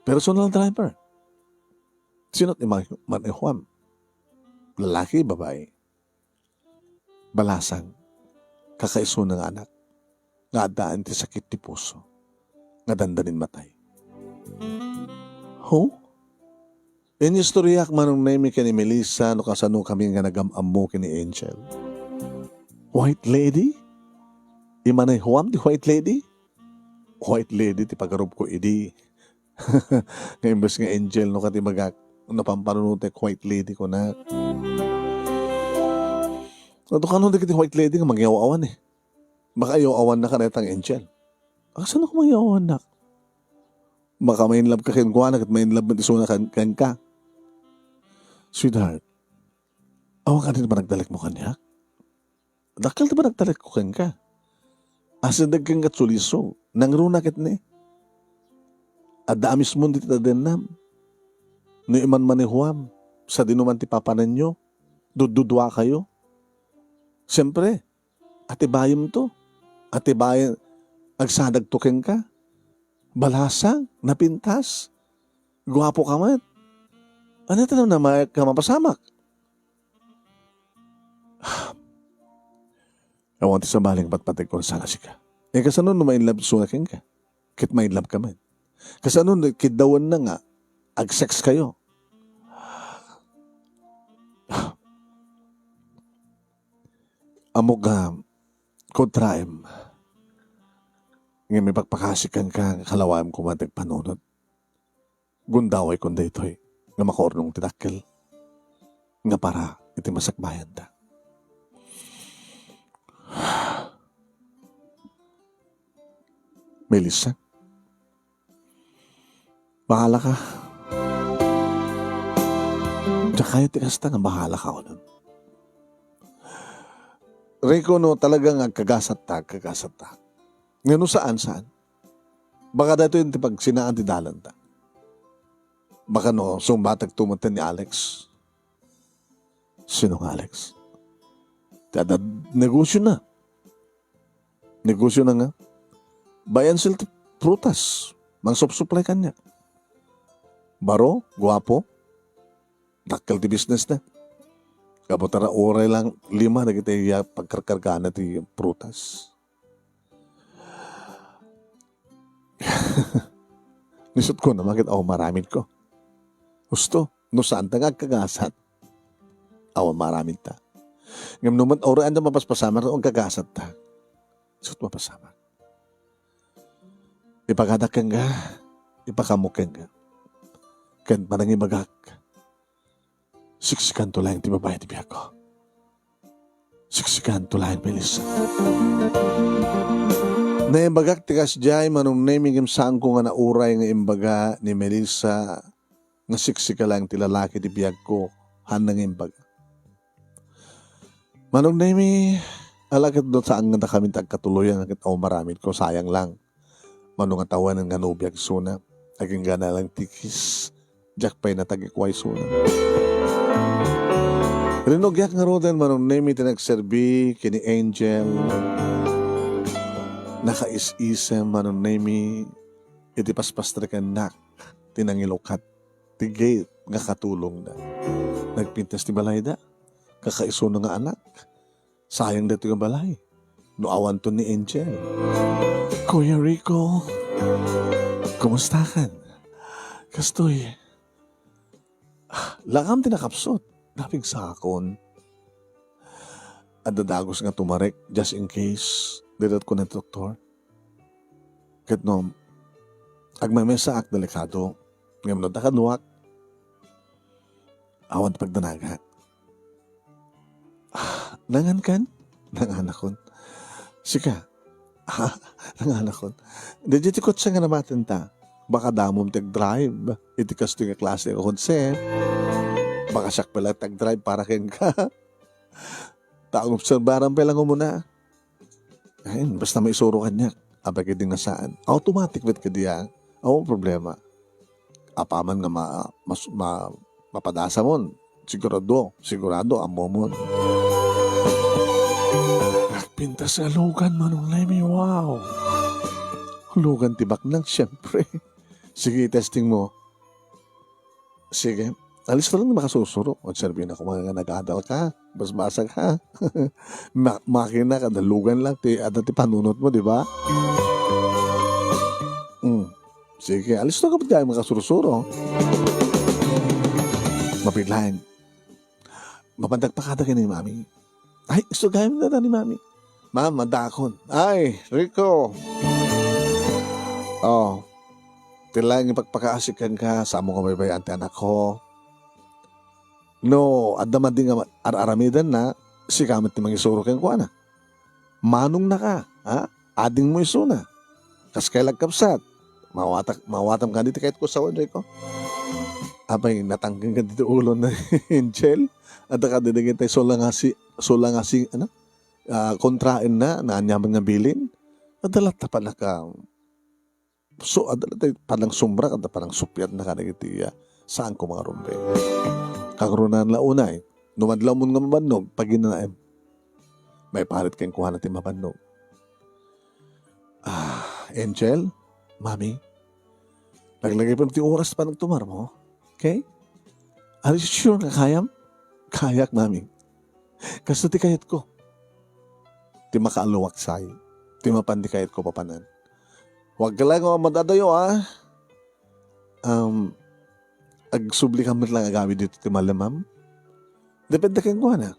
Personal driver. Sino ti ma-, manehuam? Lalaki, babae? Balasang, kakaisuna nga anak, nga addaan ti sakit ti puso, nga dandanin matay. Ho? Inistoryak, Manong Nemi, ken ni Melissa no kasano kami nga nagam-ammo ken ni Angel. White lady? Imanehuam ti white lady? white lady ti pagarupko idi. Nga imbes nga angel, no, ket ibagak, napampanunotek, white lady, kunak. Adu kano dagiti white lady nga mangyaw-awan, eh. Baka yaw-awannak a dayta nga angel. Kasano ka mangyaw-awannak? Baka ma-in love ka kenkuana ket ma-in love met isuna ken-, kenka. Sweetheart, awan kadi ti panagtalekmo kaniak? Dakkel ti panagtalekko kenka. Asideg kenka ti sulisog. Nangruna ket ni. Adda a mismon ditoy adennam. No imanmanehoam, sadino man ti papanenyo, dudduduakayo. Siempre, atibayemto. Atibayen, agsadagto kenka. Balasang, napintas. Guapo ka met. Ania ti namnamaek nga mapasamak? Awan ti sabali nga patpategko no saan a sika. Eh, kasano no ma-in love isuna kenka? Ket ma-in love ka met. Kasano no kiddawenna nga ag-sex kayo? Ammok nga kontraem. Ngem ipakpakasik kenka nga kalawaem koma ti agpanunot. Gundaway kon daytoy nga makaurnong ti dakkel nga para iti masakbayanda. Melissa, bahala ka. Diak kayat ti kasta nga bahala ka, unon. Rico, no talaga nga agkagasatta, agkagasatta. Nga no saan, saan. Baka daytoy ti pagsinaan ti dalanta. Baka no sumbatek to met ni Alex. Sino nga Alex? Ti adda negosyo na. Negosyo na nga. Buy and sell ti prutas. Mangsupsuplay kaniak. Baro, guapo. Dakkel ti business na. Kabutara uray lang lima dagiti iya pagkarkargana ti prutas. Nisut ko na, bakit awan maramid ko? Husto, no saan ta nga agkagasat, awan maramid ta. Ngem no man, uray anda mapaspasamak, no agkagasat ta, isut mapasamak. Ipagadak kenka, ipakaammo kenka. Ken panangibagak, siksikanto laeng ti babai ti biagko. Siksikanto laeng, Melissa. Naimbagak ti kasdiay, Manong Nemy, ngem saanko nga nauray nga imbaga ni Melissa nga siksika laeng ti lalaki ti biagko. Haanna nga imbaga. Manong Nemy, ala ket no saan nga dakami ti agkatuloyan, ket awan maramid ko, sayang lang. Mano nga tawen nga nobiak isuna, agingga na lang ti kiss, diak pay natagikua isuna. Rinugiak ngaruden, Manong Nemy, ti nagserbi ken ni Angel. Nakais-isem, Manong Nemy, iti paspastrekennak ti nangilukat ti gate nga katulongda. Nagpintas ti balayda, kakaisuna nga anak. Sayang daytoy nga balay no awanto ni Angel. Kuya Rico, kumustakan? Kastoy, lakam ti nakapsut. Napigsakon. Adda dagus nga tumarek, just in case. Didat ko na doktor. Ket no, agmamesa ak, delikado. Ngem no, dakaduak, awan ti pagdanaga. Ah, nangan kan? Nanganakon. Sika? Ah, nanganakon. Daydi ti kotse nga namaten ta. Baka damom ti agdrive iti kastoy nga klase nga kotse. Baka siak pay la ti agdrive para kenka. Ta ang obserbaran pay lang umuna. Ay, basta maisuro kaniak. Apay kadi nga saan? Automatic met kadi, ah. Awan problema. Apaman nga ma-, mas-, ma-, mapadasamon. Sigurado, sigurado, ammomon. Nagpintas nga lugan, Manong Nemy, wow. Lugan ti baknang, siyempre. Sige, testing mo. Sige. Alista lang makasursuro. Agserbi na koma nga nag-adal ka. Basbasag, ha? Ma-, makina ka, dalugan lang ti, adda ti panunot mo, di ba? Mm. Sige, alista ka pati makasursuro. Mapiglain. Mapanagpakada ka ni Mami. Ay, isu gayam na ni Mami. Ma'am, madakon. Ay, Rico. Oh, ti laeng ipakpakaasik kenka, saanmo nga baybay-an ti anakko. No adda madi nga ar-aramidenna, sika met ti mangisuro kenkuana. Manongnaka, ha? Adingmo isuna. Kas kayat, kabsat. Mawatak-, mawatam kadi ti kayatko a sawen, Rico. Apay, natangken kadi ti ulona, Angel? Adda kadi dagiti sulangasi-, sulangasi-, ano? Ah, kontraenna, naaniaman nga bilin? Adda latta panaka-, so, adda latta panangsumrak, adda panangsuppiatna kadagiti, ah, saanko nga arumbeng. Kangrunaen la unay, no madlawmon nga mabannog, paginanaem. Maiparit kenkuana ti mabannog. Ah, Angel, Mami, laglagipem ti oras ti panagtumarmo. Okay? Are you sure nga kayam? Kayak, Mami. Kasta ti kayatko. Ti makaaluak say. Ti mapan ti kayatko papanan. Huwag ka lang madadayo, ah. Um, agsubli ka met lang agawid dito ti malemam. Depende kenkuana.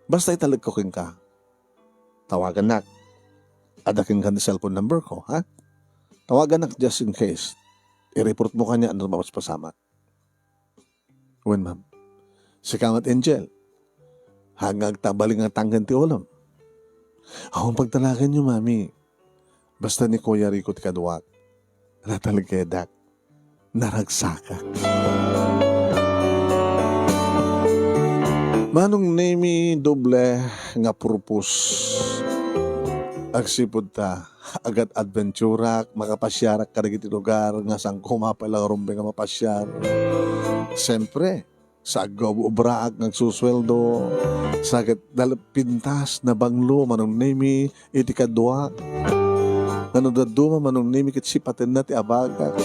Basta italek ko kenka. Tawagannak. Adda kenka ti cellphone number ko, ha? Tawagannak just in case. I-report mo kaniak no mapaspasamak. Wen, ma'am. Sika met, Angel. Haan nga agtabalin nga tangken ti ulom. Awan pagtalakanyo, Mami. Basta ni Kuya Rico ti kaduak. Natalgedak. Naragsakak. Manong Nemi, doble nga purpose. Agsipud ta, agat-adventurak, makapasiarak kadagiti lugar nga saanko mapay la nga rumbeng nga mapasiar. Siempre, sa agguobraak nga agsusueldo, sa ket dal-, pintas na banglo, Manong Nemi, iti kaduak. Nga no dadduma, Manong Nemi, ket sipatenna ti abagak.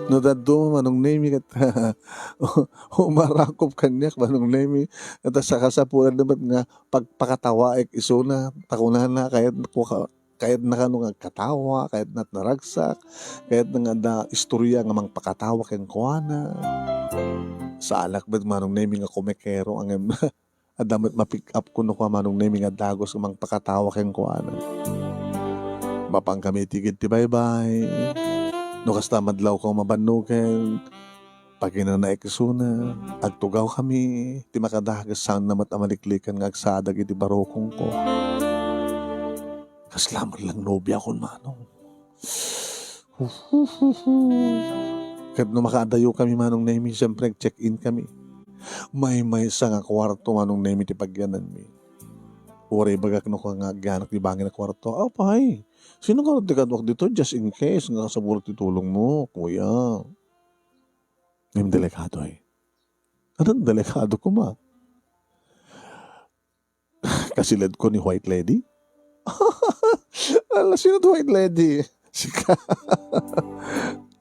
No dadduma, Manong Nemi, ket umarakop kaniak, Manong Nemi. Ket sa kasapulan met nga pagpakatawaek isuna, ta kunana, kayat ko ka-, kayatna kano nga agkatawa, kayatna naragsak, kayatna nga adda istorya nga mangpakatawa kenkuana. Saanak met, Manong Nemi, nga kumekero, ngem adda met ma-pick up ko no kua, Manong Nemi, nga dagus nga mangpakatawa kenkuana. Mapan kami iti igid ti baybay. No kasta madlawko nga mabannogen, paginanaek isuna, agtugaw kami, ti makadagus saanna met a maliklikan nga agsadag iti barukongko. Kasla met lang nobiakon, Manong. Ket no makaadayo kami, Manong Nemi, siyempre, check-in kami. Maymaysa nga kuarto, Manong Nemi, ti pagyananmi. Uray ibagak no kua nga agyanak ti bangin a kuarto. Apay, sino ngarud ti kaduak ditoy? Just in case nga kasabulak ti tulongmo, kuya. Ngem delikado, eh. Ano, delikado koma? Kasiledko ni White Lady? Ala, sino ti White Lady? Sika.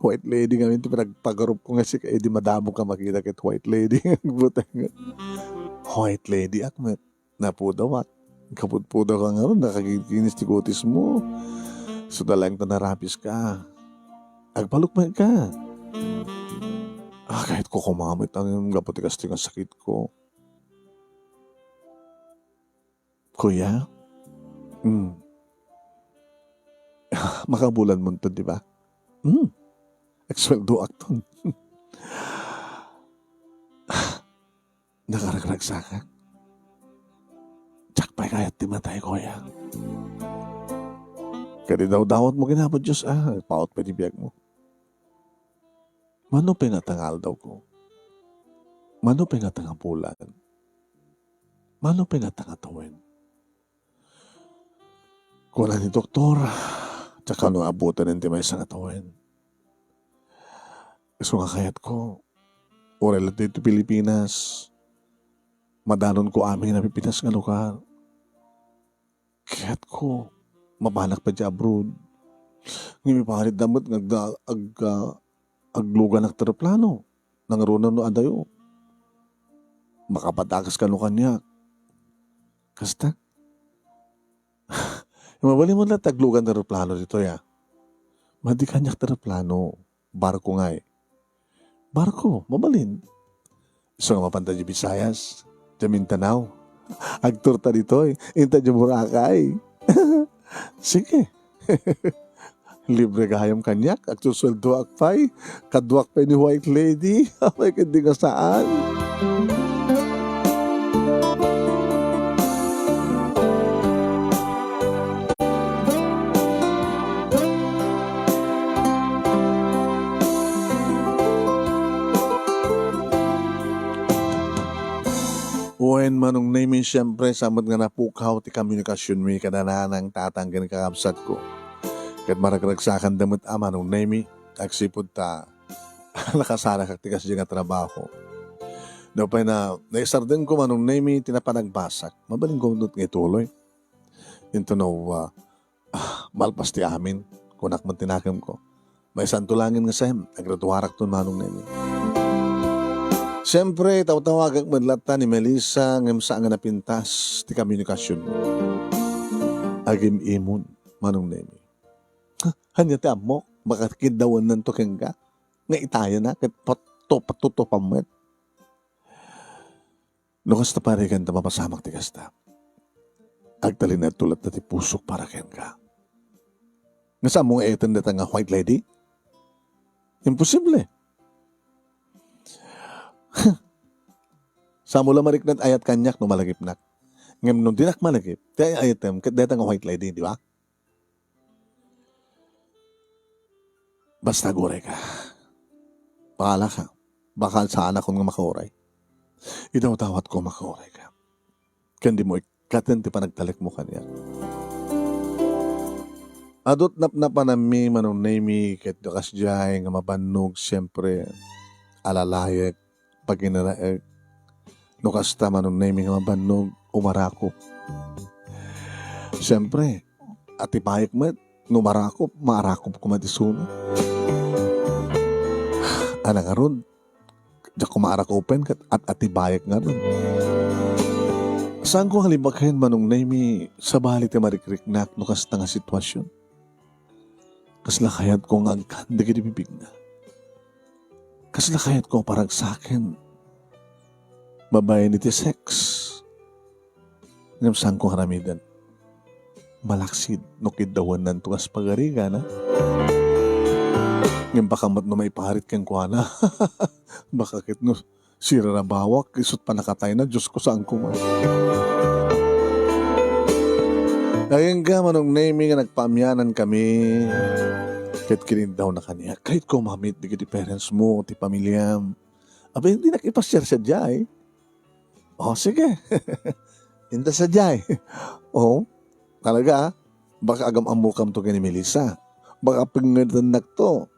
White Lady ngamin ti pinagpagarupko nga sika, idi madamo ka makita ket White Lady. Butang. White Lady ak met. Napudawak. Kapudpudawka ngarud, nakagigginis ti kutismo. Isu da laeng ta narapiska. Agpalukmekka. Ah, kayatko koma met, ang gapu ti kasta nga sakitko. Kuya? Hmm. Makabulanmonto, di ba? Hmm. Agsueldoakton. Nakaragragsakak. Diak pay kayat ti matay, kuya. Ket idawdawatmo ken Apo Dios, ah, agpaut pay ti biagmo. Mano pay nga ta nga aldawko? Mano pay nga ta nga bulan? Mano pay nga ta nga tawen? Kuna ni doktor, diak kano abutan ti maysa nga tawen. Isu nga kayatko, uray la ditoy Pilipinas, madanonko amin a napipitas nga lugar. Kayatko, mapanak pay idiay abroad. Ngem iparitda met nga agda-, ag-, ah, agluganak ti eroplano. Nangruna no adayo. Makapatakas kano kaniak. Kasta? Mabalin mo la ti aglugan ti eroplano ditoy, ah. Madi kaniak ti eroplano. Barko ngay. Barko, mabalin. Isu nga mapanta idiay Visayas, idiay Mindanao. Agturta ditoy, inta idiay Boracay. Sige. Libre gayam kaniak, agsusueldoak pay, kaduak pay ni White Lady, apay ket di nga saan. Wen, Manong Nemy, siempre, sa met nga napukaw ti komunikasionmi kada nanang, tatang ken kakabsatko. Ket maragragsakanda met a, Manong Nemy, agsipud ta nakasarakak ti kasdiay nga trabaho. Nupay na naisardengko, Manong Nemy, ti napanagbasak, mabalinko met nga ituloy. Intono, ah, ah, malpas ti amin, kunak met ti nakemko. Maisanto laeng nga sem, agraduarakton, Manong Nemy. Siempre, tawtawagak met latta ni Melissa, ngem saan nga napintas ti komunikasionmi. Agim-imon, Manong Nemy. Ha, ania ti ammok? Makakiddawananto kenka? Nga itayan na, ket patto-, pattutupan met. No kasta, pare, ken ta mapasamak ti kasta. Agtalinaedto latta ti pusok para kenka. Nga saanmo nga ayaten dayta nga White Lady? Imposible. Saanmo la mariknad ayat kaniak no malagipnak. Ngem no dinak malagip, ti ay-ayatem ket dayta nga White Lady, di ba? Basta agurayka. Bahalaka. Baka saanakon nga makauray. Idawdawatko a makaurayka. Ken dimo ikkaten ti panagtalekmo kaniak. Adu ti napnapanammi, Manong Nemy, ket no kasdiay nga mabannog, siempre, alalayek, paginanaek. No kasta, Manong Nemy, nga mabannog, umarakop. Siempre, atibayek met, no umarakop, maarakop koma isuna. Ana ngarud, diak koma arakupen ket at-atibayek ngarud. Saanko nga libaken, Manong Nemy, sabali ti marikriknak no kasta nga situasion. Kasla kayatko nga agkan dagiti bibigna. Kasla kayatko paragsaken babaen iti sex. Ngem saanko nga aramiden. Malaksid no kiddawananto kas pagarigana. Ngem baka met no maiparit kenkuana. Baka ket no sirarabawak, isut' pannakatayna, Diosko, saan koma. Agingga, Manong Nemy, nga nagpaamianankami ket kiniddawna kaniak. Kayatko ma-meet dagiti parents mo, ti pamiliam. Apay, dinak ipasiar sadiay. O, sige. Inta sadiay. O, talaga, ah. Baka agam-ammokamto ken ni Melissa. Baka pengngedennakto.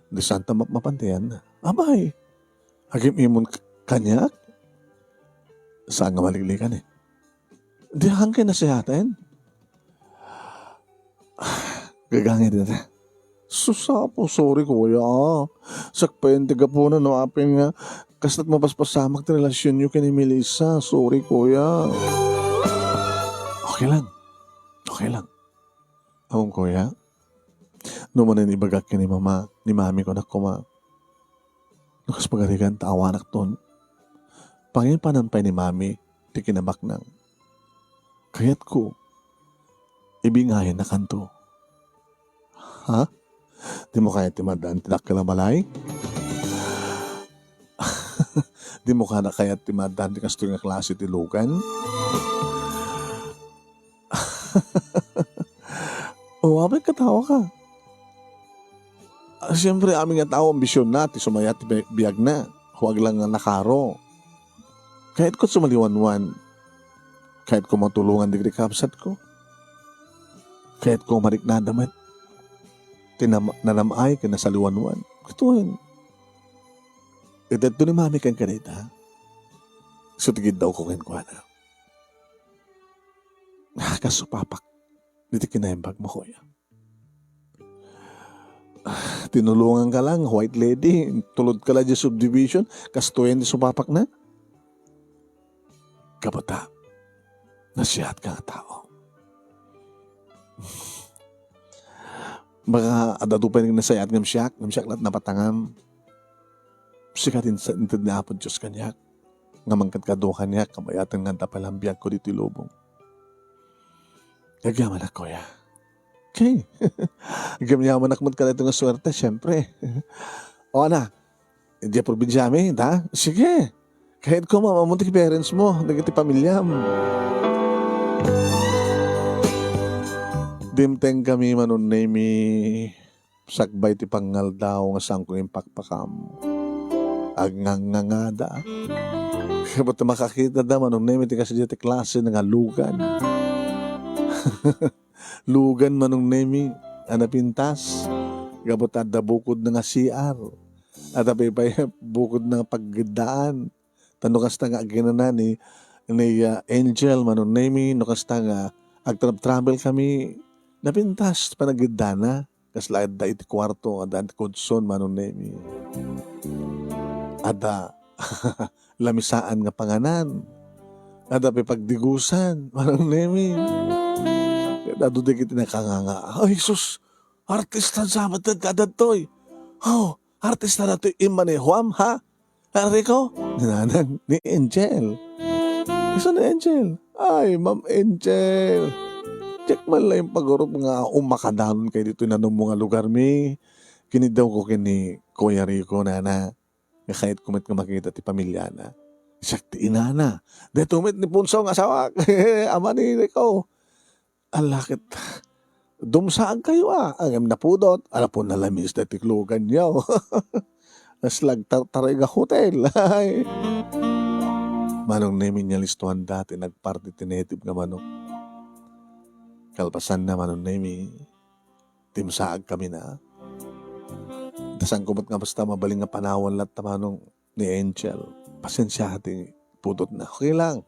Di santa mapmapantayan. Abay, agim-imon k-, kaniak? Saan nga maliklikan, eh. Di hangkay nasiaten? Gagangay dita. Sus, Apo, sorry, kuya. Sakbayan ti gapuna no apin nga kasta't mapaspasamak ti relasionyo ken ni Melissa. Sorry, kuya. Okay lang. Okay lang. Awan, kuya. No manen ibagak ken ni mama, ni mami, kunak koma. No kas pagarigan ta awanakton. Pangipanan pay ni mami ti kinabaknang. Kayatko, ibingayannakanto. Ha? Dimo kayat ti maaddaan ti dakkel a balay? Dimo kayat ti maaddaan ti kastoy nga klase ti lugan? O, apay, katawa ka. Ah, siyempre, amin nga tao, ambisionna ti sumayat ti bi-, biagna. Huwag lang nga nakaro. Kayatko sumaliwanwan. Kayatko matulongan dagiti kabsatko. Kayatko mariknada met ti nam-, nanam-ay ken nasaliwanwan. Katuyen. Itedto ni mami kenka dayta. Isu ti kiddawko kenkuana. Ah, kas supapak. Diti kinaimbag mo, kuya. Tinulongan ka lang, white lady. Tulod ka lang di subdivision. Kastoy ti supapak na. Kabata, nasiat ka nga tao. Baka adda pay nasayaat ngem siak, ngem siak la't napatangam. Sika ti insa-, inted ni Apo Dios kaniak, nga mangkadkadua kaniak, kabayatan nga adda pay lang biagko ditoy lubong. Agyamanak, kuya. Okay. Agyamanak met kadaytoy nga suerte, siempre. O, ana, idiay probinsiami, da? Sige. Kayatko, ma'am, ammom ti parents mo, dagiti pamiliam. Dimtengkami, Manong Nemi, sakbay ti pangngaldaw nga saanko nga impakpakam. Agngangngangada. Ket makakitada, Manong Nemi, ti kasdiay ti klase nga lugan. Lugan, Manong Nemi, a napintas. Gapu ta adda bukodna nga C R. Adda pay, pay bukodna nga paggeddaan. Ta no kasta nga aginana ni, ni, ah, Angel, Manong Nemi, no kasta nga agtra-, travel kami, napintas panaggeddana. Kasla adda iti kuarto, adda iti kudson, Manong Nemi. Adda lamisaan nga panganan. Adda pay pagdigusan, Manong Nemi. Ket adu dagiti nakanganga. Ay, sus! Artista sa met ti adtoy. Oh, artista daytoy immanehuam, ha? Rico, ni Nanang, ni Angel. Isu ni Angel. Ay, Ma'am Angel. Diak man laeng pagurop nga umakadanon kayo ditoy nanummo nga lugarmi. Kinidawko ken ni Kuya Rico, nana. Nga kayatko met nga makita ti pamiliana. Siak ti inana. Daytoy met ni Punso nga asawak. Ama ni Rico. Ala ket, dumsaag kayo, a, ngem napudot, ala pay nalamis daytoy luganyo. Kasla agtartaray nga hotel. Ay. Manong Nemi, nalistuanda ti nagparti ti native nga manok. Kalpasanna, Manong Nemi, dimsaag kami na. Ta saanko met nga basta mabalin nga panawan latta, Manong, ni Angel. Pasensia ti pudotna. Okay lang.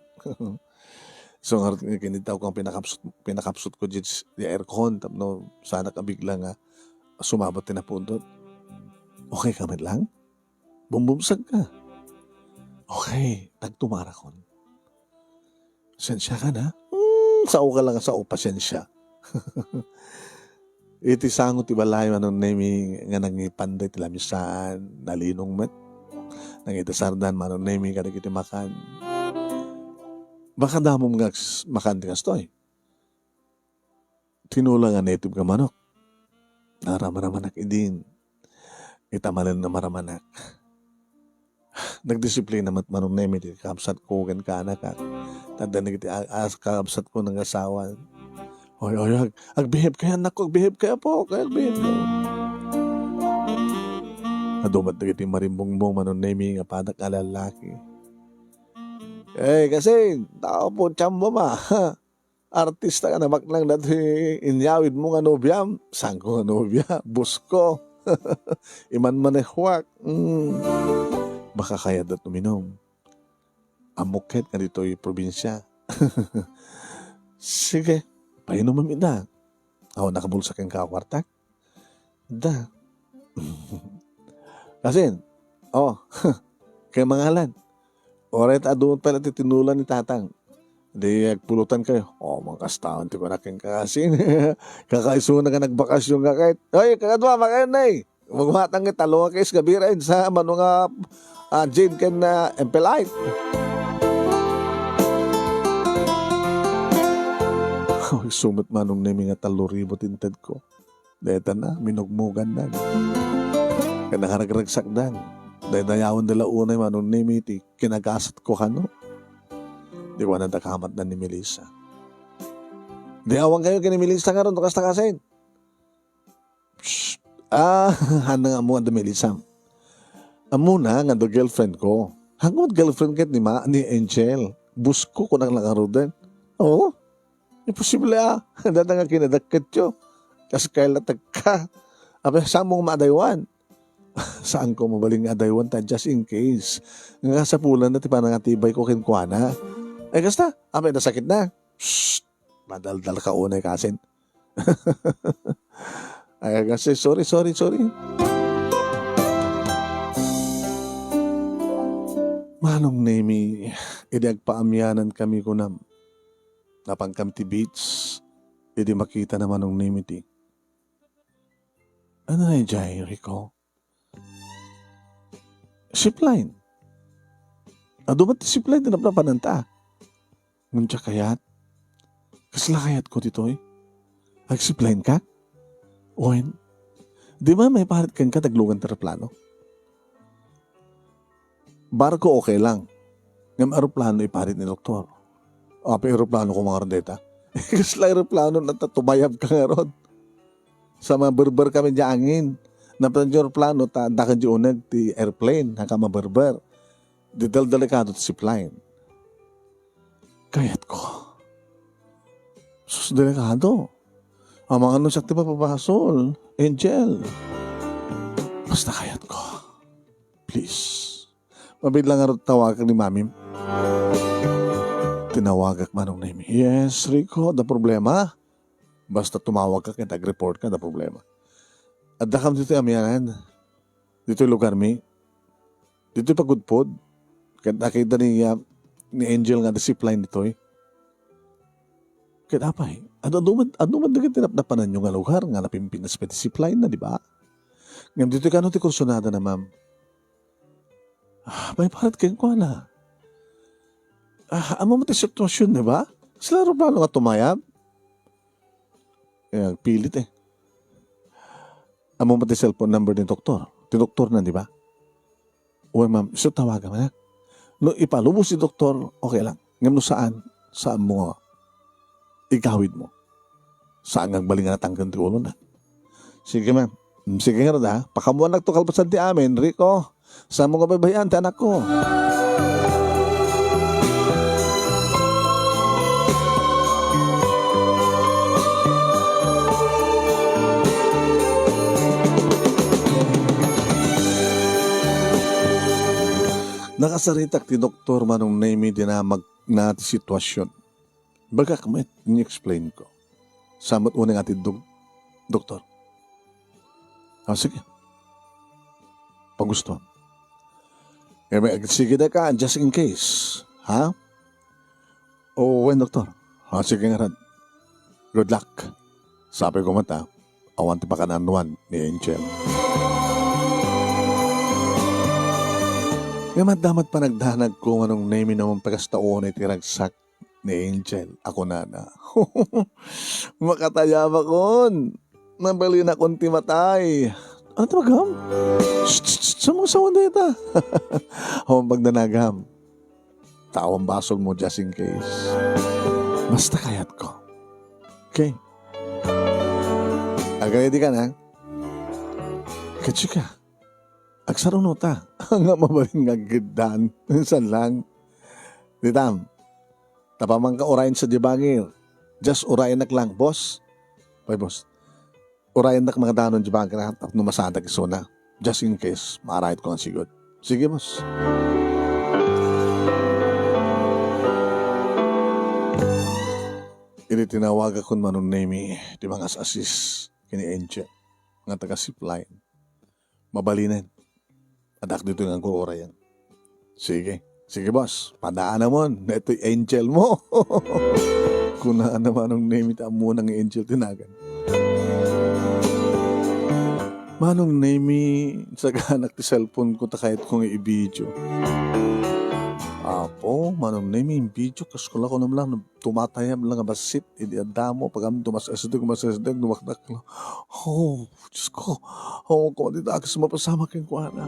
So, ngarud nga kinidawko nga pinakapsut-, pinakapsutko diay aircon tapno saanak a bigla nga sumabot ti napudot. Okay ka met lang? Bumbumsag ka. Okay, agtumarakon. Pasensia ka na? Hmm, sao ka lang, sao, pasensia. Iti sango ti balay, Manong Nemi, nga nangipan daytoy lamisaan, nalinong met. Nangitasardan, Manong Nemi, kadagiti makan. Makadamom nga s-, makan ti kastoy. Tinola nga native nga manok. Naramramanak idin. Ita manen nga maramanak. Nagdisiplina met, Manong Nemi, ti kakabsatko ken kaanakak. Ta adda dagiti a-, as-, kakabsatko nga asawa. Oy, oy, ag-, agbehave kayo, anakko, agbehave kayo, apo, kayo, agbehave kayo. Adu met dagiti marimbungbong, Manong Nemi, nga padak a lalaki. Eh, kasi, tao po, tiyammo ma. Artista ka na, baknang dati inyawidmo nga nobiam. Saanko nga nobia? Boss ko. Imanmanehuak. Mm. Baka kayatda uminom. Ammok ket nga ditoy probinsia. Sige, painomem ida. Awan nakabulsa kenka a kuartak? Da. Kasin, oh, kay mangalan. Oray ta adu met pay la ti tinola ni Tatang. Di agpulutan kayo. Oh, mangkastaan ti kunak kenka, kasin. Kakaisuna nga nagbakasyon nga ket. Oy, kakadua, makaen na eh. Magmatang nga talo nga case gabi rin sa mano nga, ah, gin ken, ah, Empelite. Isu met, Manong Nemi, nga tallo ribu ti intedko. Dayta na, minugmugandan. Ken nakaragragsakdan. Daydayawenda la unay, Manong Nemi, ti kinagasatko kano. Di ko na nakamatdan ni Melissa. Di awan kayo ken ni Melissa ngarud, no kasta kasin. Psst. Ah, haan nga ammo adda Melissa. Ammona nga adda girlfriend ko. Haan nga girlfriend ket ni ma-, ni Angel. Boss ko, kunak la ngaruden. Oo. Imposible, ah. Dada nga kinadakketyo. Kas kay latagka. Apay, saanmo nga maadaywan? Saanko mabalin nga adaywan ta just in case. Nga kasapulan na ti panangatibay ko kenkuana. Ay, kasta. Apay, nasakit na. Psst. Madaldal ka unay kasin. Ay, kasi, sorry, sorry, sorry. Manong Nemi, idi agpaamianan kami kunam. Napan kami ti beach, idi makita na Manong Nemi ti. Ano na jay, Rico? Zipline. Adu met ti zipline ti napnapananta. Ngem diak kayat. Kasla kayatko ditoy. Ag-zipline ka? Wen, di ba maiparit kenka ta aglugan ti eroplano? Barko, okay lang. Ngem eroplano iparit ni doktor. Apay eroplano koma ngarud dayta? Kasla eroplano na ta tumayab ka ngarud. Sa maberber kami di angin. Naptan di eroplano ta adda ken di uneg ti airplane, haka maberber. Di delikado ti zipline. Kayatko. Sus, delikado. Amangan no siak ti mapabasol. Angel. Basta kayatko. Please. Mabiit lang ngarud tawagak ni Mami. Tinawagak, Manong Nemi. Yes, Rico, adda problema. Basta tumawag ka, ket ag-report ka, adda problema. Adda kam ditoy amianan. Ditoy lugar mi. Ditoy pagudpod. Ket nakita ni, ah, ni Angel nga adda zipline ditoy. Ket apay, adu-, adu met, adu met dagiti napnapananyo nga lugar nga napimpinas pay ti zipline na, di ba? Ngem ditoy kano ti kursunada na, ma'am? Ah, maiparit kenkuana. Ah, ammom ti sitwasyon, di ba? Sila eroplano nga tumayab. Eh, agpilit eh. Ammom ti cellphone number ni doktor? Ti doktor na, di ba? Uy, ma'am, isu tawagan mo na. No ipalubos ti doktor, okay lang. Ngem no saan, saan mo nga igawid mo. Saan nga agbalin nga natangken ti ulo na. Sige, ma'am. Mm, sige nga, ha? Pakaammoannak to kalpasan ti amin, Rico. Saan mo nga baybay-an ti anakko? Nakasaritak ti doktor, Manong Nemi, dinamagna ti sitwasyon. Bagak met, ini-explain ko. Saan met unay nga atiddog, doktor? Ah, sige. Pagustuam. Eh, may, sige da ka, just in case. Ha? O, wen, doktor. Ah, sige ngarud. Good luck. Sabi ko met, ah, awan ti pakananuan ni Angel. Nga maddamat panagdanag ko, Manong Nemi, no mapakasta unay ti ragsak ni Angel, a kunana. Makatayabakon. Nabalinakon ti matay. Ano ti magam? Shh, shh, shh, saan mo sawan dayta? Awan pagdanagam. Tawan basol mo, just in case. Basta kayat ko. Okay? Agready ka na? Katsika. Agsaruno ta. Nga mabalin nga agiddan. Minsan lang. Ditam. Tapamang ka urayen sa jibangir. Just urayenak lang, boss. Pay, boss. Urayendak mga danon jibangir, ha? Tapno masadak isuna. Just in case, maarayat ko ang sigud. Sige, boss. Idi tinawagakon Manong Nemi, ti mangas-assist ken ni Angel, nga taga Zipline. Mabalinen. Addak ditoy nga agur-urayen. Sige. Sige, boss. Padaanamon. Daytoy angel mo. Kunana Manong Nemi ta ammona nga angel ti nagan. Manong Nemi, saganak ti cellphone ko ta kayat ko nga i-video. Apo, Manong Nemi, in-video, kas kula ko namlang tumatayab lang nga bassit, idi adda mo, pagam tumas-, asdeg, tumas-, asdeg, dumakdak lang. Oh, Diyos ko. Oh, kung di ta, kas mapasama kenkuana.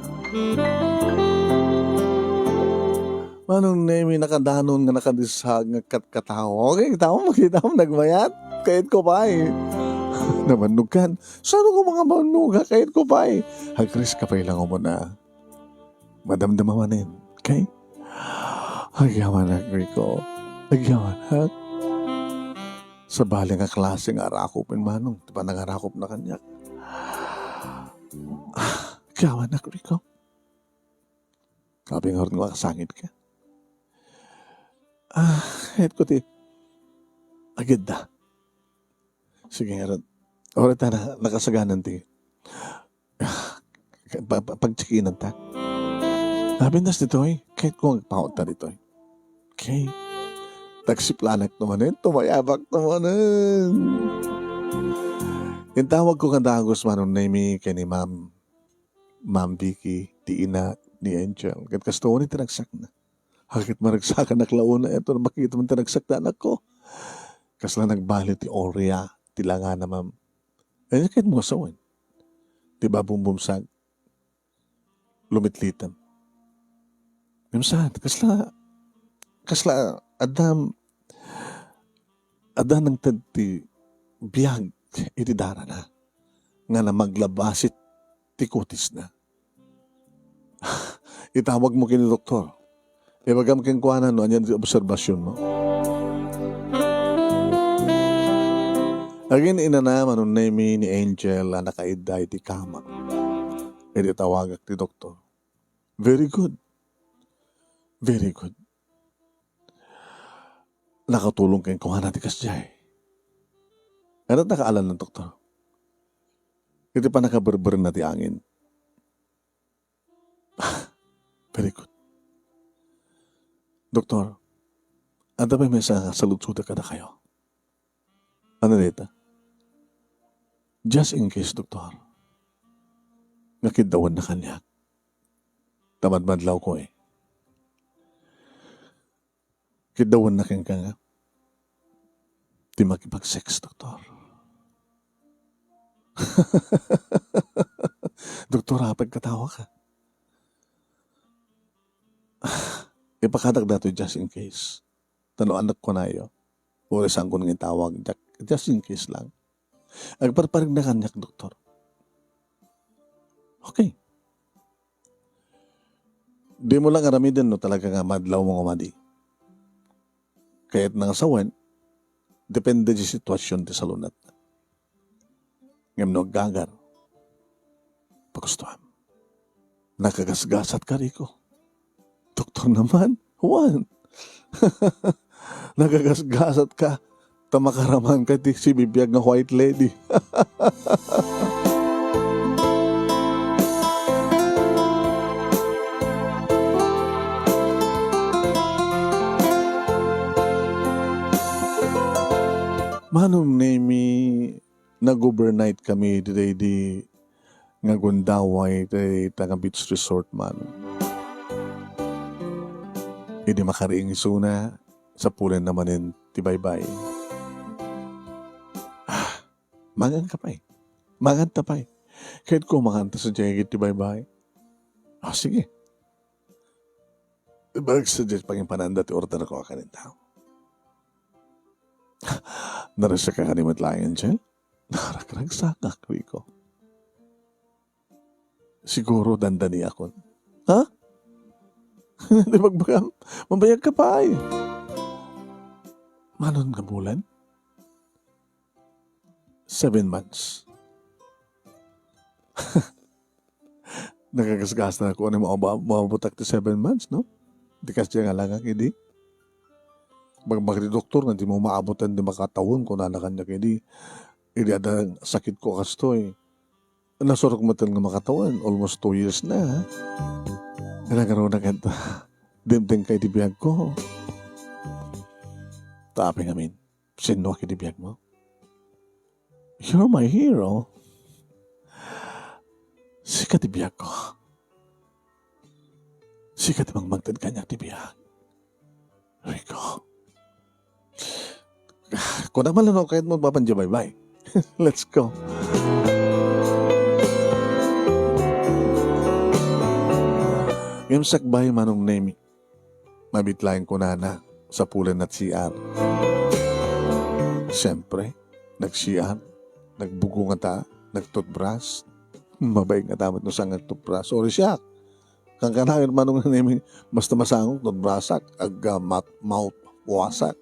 Manong Nemi, nakadanon nga nakadisag nga katkatawa. Okay, kita mo, makita mo, nagmayat. Kayat ko pa eh. Nabannog kan. Saan ko mga bannog, ha? Kayat ko pa eh. Agris ka pa ilang umuna. Madamdama manen, okay? Agyamanak, Rico. Agyamanak. Sabali nga klase nga arakupen, Manong, ti panangarakupna kaniak. Agyamanak, Rico. Sabi nga rin nga makasangit ka. Ah, kayat ko ti agidda. Sige, ngarud. Oray ta na, nakasaganan ti, pa, pa, pagtsikinan ta. Napintas ditoy, kayat ko agpaut ta ditoy. Okay. Tagsiplanak to manen, tumayabak to manen. Intawag ko nga dagus, Manong Nemi, ken ni Ma'am, Ma'am Vicky, ti ina ni Angel. Ket kastoy ni ti ragsakna. Haket maragsakanak la una, eto, makita man ti ragsak ti anakko. Kasla nagbali ti Oria, ti langana, ma'am. Ania kayatmo nga sawen? Ti babumbumsag, lumitlitem. Ngem saan, kasla, kasla, adda, adda nangted ti biag iti darana nga namaglabasit ti kutisna. Itawagmo ken ni doktor. Ibagam kenkuana no ania ti obserbasionmo. Agin-inana, Manong Nemi, ni Angel a nakaidda iti kama. Idi tawagak ti doktor. Very good. Very good. Nakatulong kenkuana ti kasdiay. Ania ti nakaalan, doktor? Iti pannakaberberna ti angin. Very good. Doktor, adda pay maysa nga saludsodek kadakayo. Ania dayta? Just in case, doktor, nga kiddawenna kaniak. Ta madmadlawko, eh. Kiddawenna kenka nga ti makipag-sex, doktor. Doktor, apay katawaka? Ipakadak datoy just in case. Ta no annak kunayo, uray saanko nga itawag, just in case lang. Agparparigna kaniak, doktor. Okay. Dimo lang aramiden no talaga nga madlawmo nga madi. Kayatna nga sawen, depende ti situasion ti salunat. Ngem no aggagar, pagustuam. Nakagasgasatka, Rico. Doktor naman, Juan. Nakagasgasatka. Ta makaramanka iti sibibiag nga white lady. Manong Nemi, nag-overnight kami daydi nga gundaway dayta nga beach resort, Manong. Idi makariing isuna, sapulenna manen ti baybay. Ah, manganka pay. Manganta pay. Kayatko manganta sadiay iti baybay. Ah, sige. Ibaga sadiay pangipananda ti orderko a kanita. Naragsak ka kanimet laeng, Angel? Naragragsakak, Rico. Siguro dandaniakon. Ha? Di bagbagam, mabayag ka pay. Manon nga bulan? Seven months. Nakagasgas na ako ni maaba-, maabutak ti seven months, no? Di kasdiay nga langak idi. Bagbag ti doktor nga dimo maabutan ti makatawen, kunana kaniak idi. Idi adda sakitko kastoy. Nasurok met nga makatawen, almost two years na, ha? Nagaro na kanta. Dimdem ka iti biagko. Ta apay ngamin, sinnoak iti biagmo? You're my hero. Sika ti biagko. Sika ti mangmangted kaniak ti biag. Rico. Kuna man lang, no, kayatmo mapan diay baybay. Let's go. Ngem sakbay, Manong Nemi. Mabit laeng kunana, sapulen nag-C R. Siyempre, nag-C R. Nagbugo ngata, nag-toothbrush. Mabain ngata met no saan nga toothbrush. Sorry siak. Kankanayon, Manong Nemi, basta masangok, toothbrushak, ag-, ah, mat-, mouthwashak.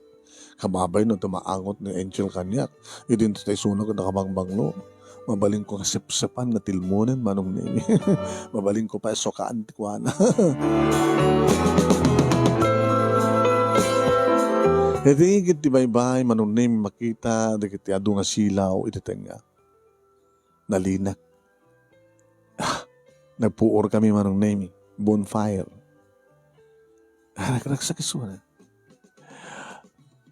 Kababay no, ti maangot ni Angel kaniak. Idin ti isuna ket nakabangbanglo. Mabalinko nga sepsepan nga tilmonen, Manong Nemi. Mabalinko pay sukaan ti kuana. Iti igid ti baybay, Manong Nemi, makita dagiti adu nga silaw iti tengnga. Nalinak. Ah, nagpuor kami, Manong Nemi. Bonfire. Ah, nagragsak isuna.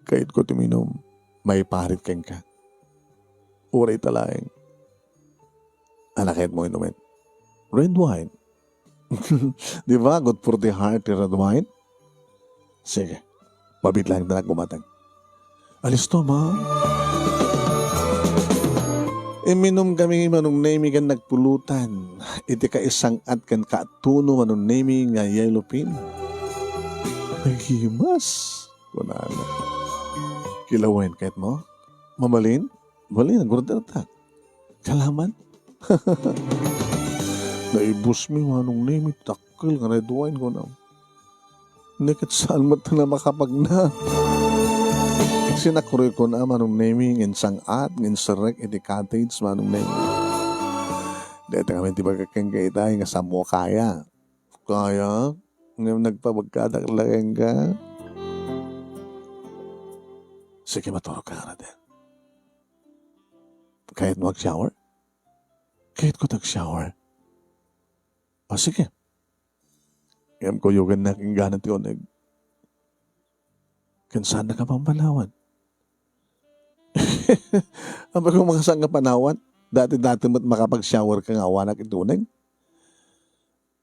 Kayatko ti uminum. Maiparit kenka. Uray ta laeng. Ania kayatmo inumen? Red wine. Di ba? Good for the heart, ti red wine. Sige. Mabit laeng ta gumatang. Alisto, ma. Imminumkami, Manong Nemi, ken nagpulutan iti kaisang-at ken kaatuno, Manong Nemi, nga yellow pin. Nagimas, kunana. Kilawen, kayatmo? Mabalin? Balin, agorderta. Salamat. Naibusmi, Manong Nemi, dakkel nga red wine, kunam. Ni ket saan met a makapagna. Sinakroy kona, Manong Nemi, nga insang-at, nga inserrek iti cottage, Manong Nemi. Dayta ngamin ti bagak kenka itay nga sammo kaya. Kaya? Ngem nagpabagkadak la kenka? Sige, maturog ka ngaruden. Kayatmo ag-shower? Kayatko ti ag-shower. O, sige. Ngem kuyogannak inggana ti uneg. Ken saannak a pampanawan. Apay, kung mga saan nga panawan, dati-dati met makapag-shower ka nga awanak iti uneg.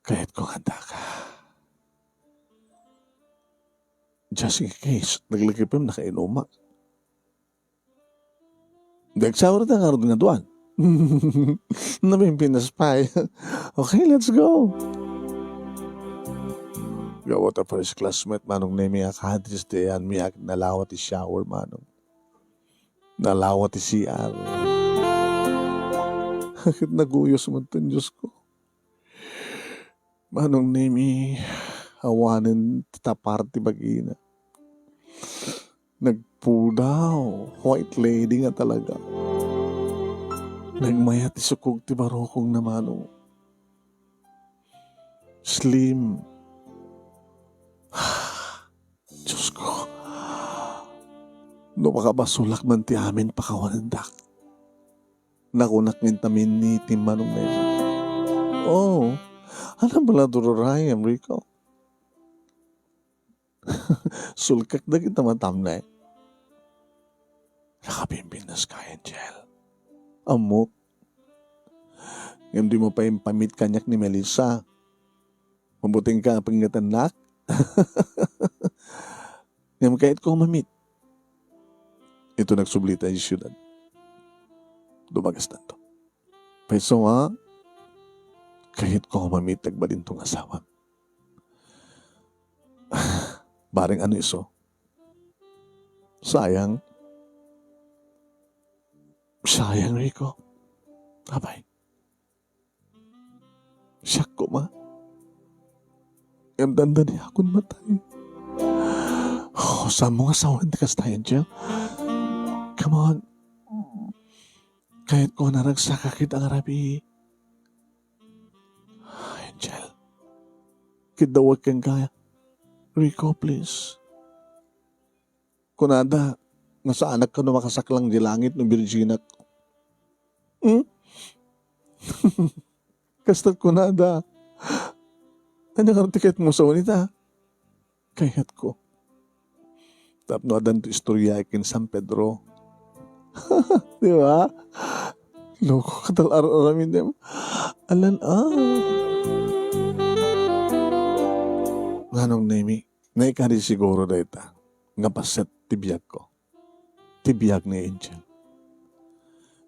Kayatko nga addaka. Just in case, naglakipem, nakainumak. Nag-shower ta ngarud nga duan. Napimpinas pay. Okay, let's go. Gapu ta first class met, Manong Nemi, a kadis ti ayanmi, a nalawa ti shower, Manong. Nalawa ti C R. Ket naguyos met ten, Diyos ko. Manong Nemi, awanen ti tapar ti bagina. Nagpudaw, white lady nga talaga. Nagmayat ti sukog ti barukongna, Manong. Slim. Diyos ko, no makabasolak man ti amin pakawanendak. Nakunak ngem ta minitim, Manong Nemi. Oo. Ano bala dururayam, Rico? Sulkak dagiti matamna. Nakapimpinas ka, Angel. Ammok. Ngem dimo pay impamit kaniak ni Melissa. Mabuting ka, penggetennak. Ngem kayatko a mamit. Ito nagsubli ta iti siudad. Dumagastanto. Payso nga, kayatko a mamit ti agbalinto nga asawam. Bareng ano isu? Sayang. Sayang, Rico. Apay. Siak koma. Ngem dandaniakon matay. Oh, saanmo nga sawen ti kasta, Angel? Come on. Kayatko a naragsak a ket agarabii. Angel. Kiddawek kenka, Rico, please. Kunada, nga saanak kano makasaklang di langit no birginak. Hmm? Kasto't kunada. Ania nga ti kayatmo sawen ita? Kayatko. Tapno addanto istorya ken San Pedro. Di ba? Loko ka tal ar-, aramidem. Alan, ah. Manong Nemi, naikari siguro dayta nga paset ti biagko. Ti biag ni Angel.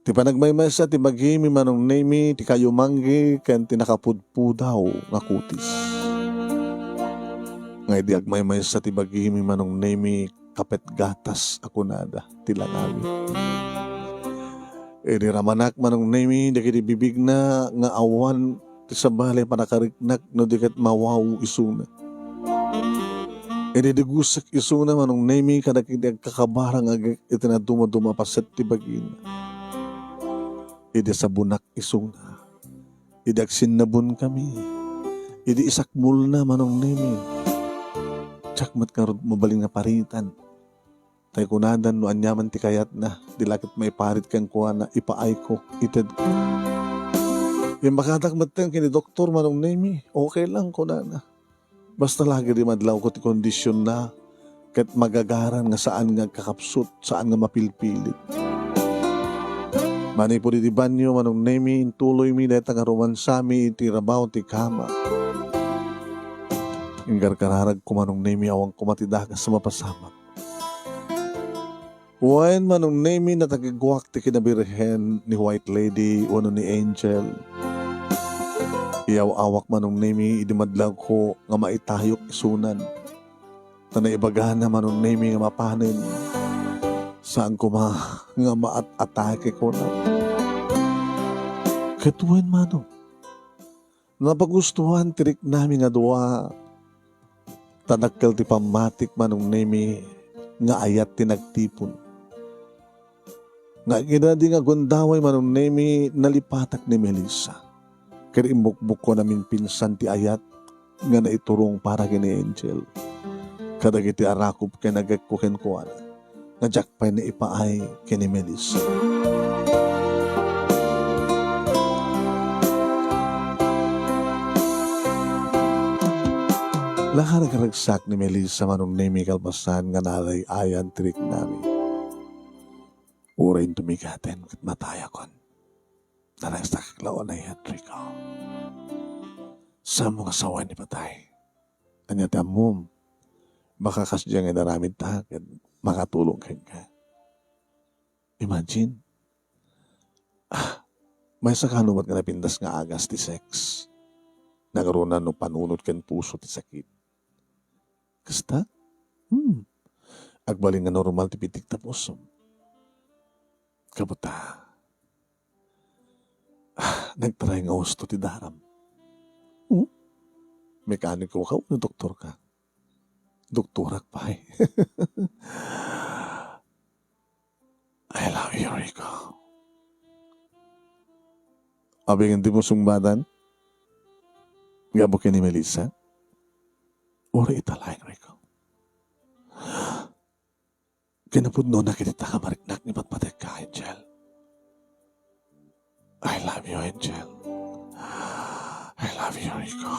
Ti panagmaymaysa ti bagimi, Manong Nemi, ti kayumanggi ken ti nakapudpudaw nga kutis. Nga idi agmaymaysa ti bagimi, Manong Nemi, kapet gatas a kunada ti langami. Idi ramanak, Manong Nemi, dagiti bibigna nga awan ti sabali a panakariknak no di ket mawaw isuna. Idi dagusek isuna, Manong Nemi, kadagiti agkakabarang iti nadumaduma a paset ti bagina. Idi sabunak isuna. Idi agsinnabonkami. Idi isakmulna, Manong Nemi. Diak met ngarud mabalin nga paritan. Tay kunadan no aniaman ti kayatna, di la ket maiparit kenkuana, ipaayko, itedko. Imbagadak metten ken ni Doktor, Manong Nemi, okay lang, kunana. Basta lagi di madlawko ti kondisionna, ket magagaran nga saan nga agkakapsut, saan nga mapilpilit. Manipud iti banio, Manong Nemi, intuloymi dayta nga rumansami iti rabaw ti kama. Inkarkararagko, Manong Nemi, awan koma ti dagas a mapasamak. Wen, Manong Nemi, natagiguak ti kinabirhen ni White Lady wenno ni Angel. Iyaw-awak, Manong Nemi, idi madlawko nga maitayok isunan. Ta naibagana, Manong Nemi, nga mapanen. Saan koma nga maat-atake, kuna. Ket wen, Manong, napagustoan ti riknami nga dua. Ta dakkel ti pammatik, Manong Nemi, nga ayat ti nagtipon. Nga agidadi nga gundaway, Manong Nemi, nalipatak ni Melissa. Ket imbukbukko a naminpinsan ti ayat nga naiturong para ken ni Angel. Kadagiti arakop ken agekko kenkuana, nga diak pay naipaay ken ni Melissa. Nakaragsak ni Melissa, Manong Nemi, kalpasan nga nalay-ayan ti riknami. Uray tumigaten ket matayakon. Naragsak la unay, Enrico. Saanmo nga sawen ni patay? Ania ti ammom? Baka kasdiay nga inaramidta ket makatulong kenka. Imagine, ah, maysa kano met nga napintas nga agas ti sex. Nangruna no panunot ken puso ti sakit. Kasta? Hmm. Agbalin nga normal ti pitik ta pusom. Kabuta, ah, nagtaray nga husto ti daram. Hmm? Mekaniko ka wenno doktor ka? Doktorak pay. I love you, Rico. Apay ngem dimo sungbatan? Gapu ken ni Melissa? Uray ita laeng, Rico. Kinapudnona ket ita nga mariknak nga ipatpatekka, Angel. I love you, Angel. I love you, Rico.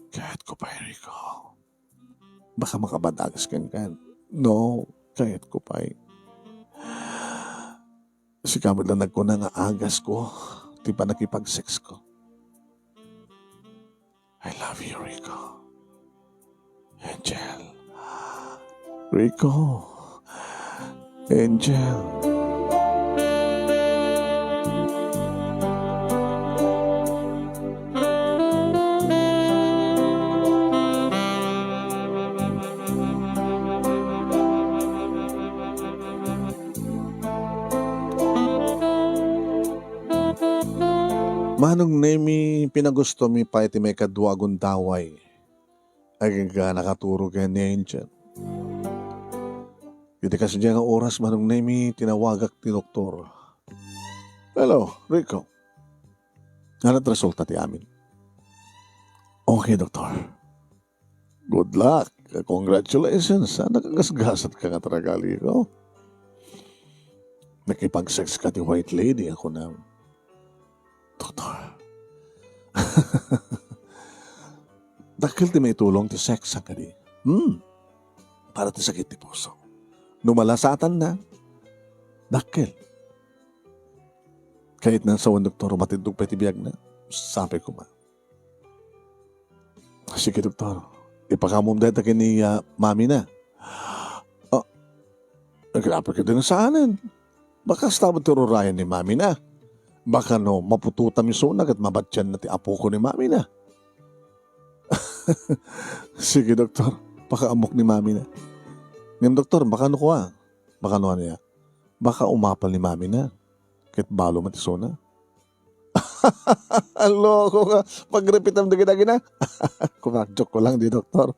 Kayatko pay, Rico. Baka makabadagas kenka. No, kayatko pay. Sika met la nagkuna nga agasko ti pannakipag-sexko. I love you, Rico. Angel. Rico. Angel. Manong Nemi, pinagustomi pay ti maikadua a gundaway. Agingga nakaturo ken ni Angel. Iti kasdiay nga oras, Manong Nemi, tinawagak ti doktor. Hello, Rico. Ania ti resulta ti amin? Okay, doktor. Good luck. Congratulations, ha? Nakagasgasatka nga talaga, Rico. Nakipag-sex ka ti White Lady, ako na. Doktor. Dakkel ti maitulong ti sex, ha, kadi? Hmm. Para ti sakit ti puso. No malasatanna, dakkel. Kayatna sawen, doktor, matiddog pay ti biagna. Sapay koma. Sige, doktor. Ipakaamom dayta ken ni, ah, mamina. Ah, nagkilapit ka din saanen. Baka kasta met ti ururayan ni mamina. Baka no, maputotam isuna ket mabatianna ti apoko ni mamina. Sige, doktor. Pakaamok ni mamina. Ngem, doktor, baka no kua? Baka no ania? Baka umapal ni mamina. Ket balo met isuna. Loko ka. Pagrepetam dagiti agina. Kumakjok ko lang di, doktor.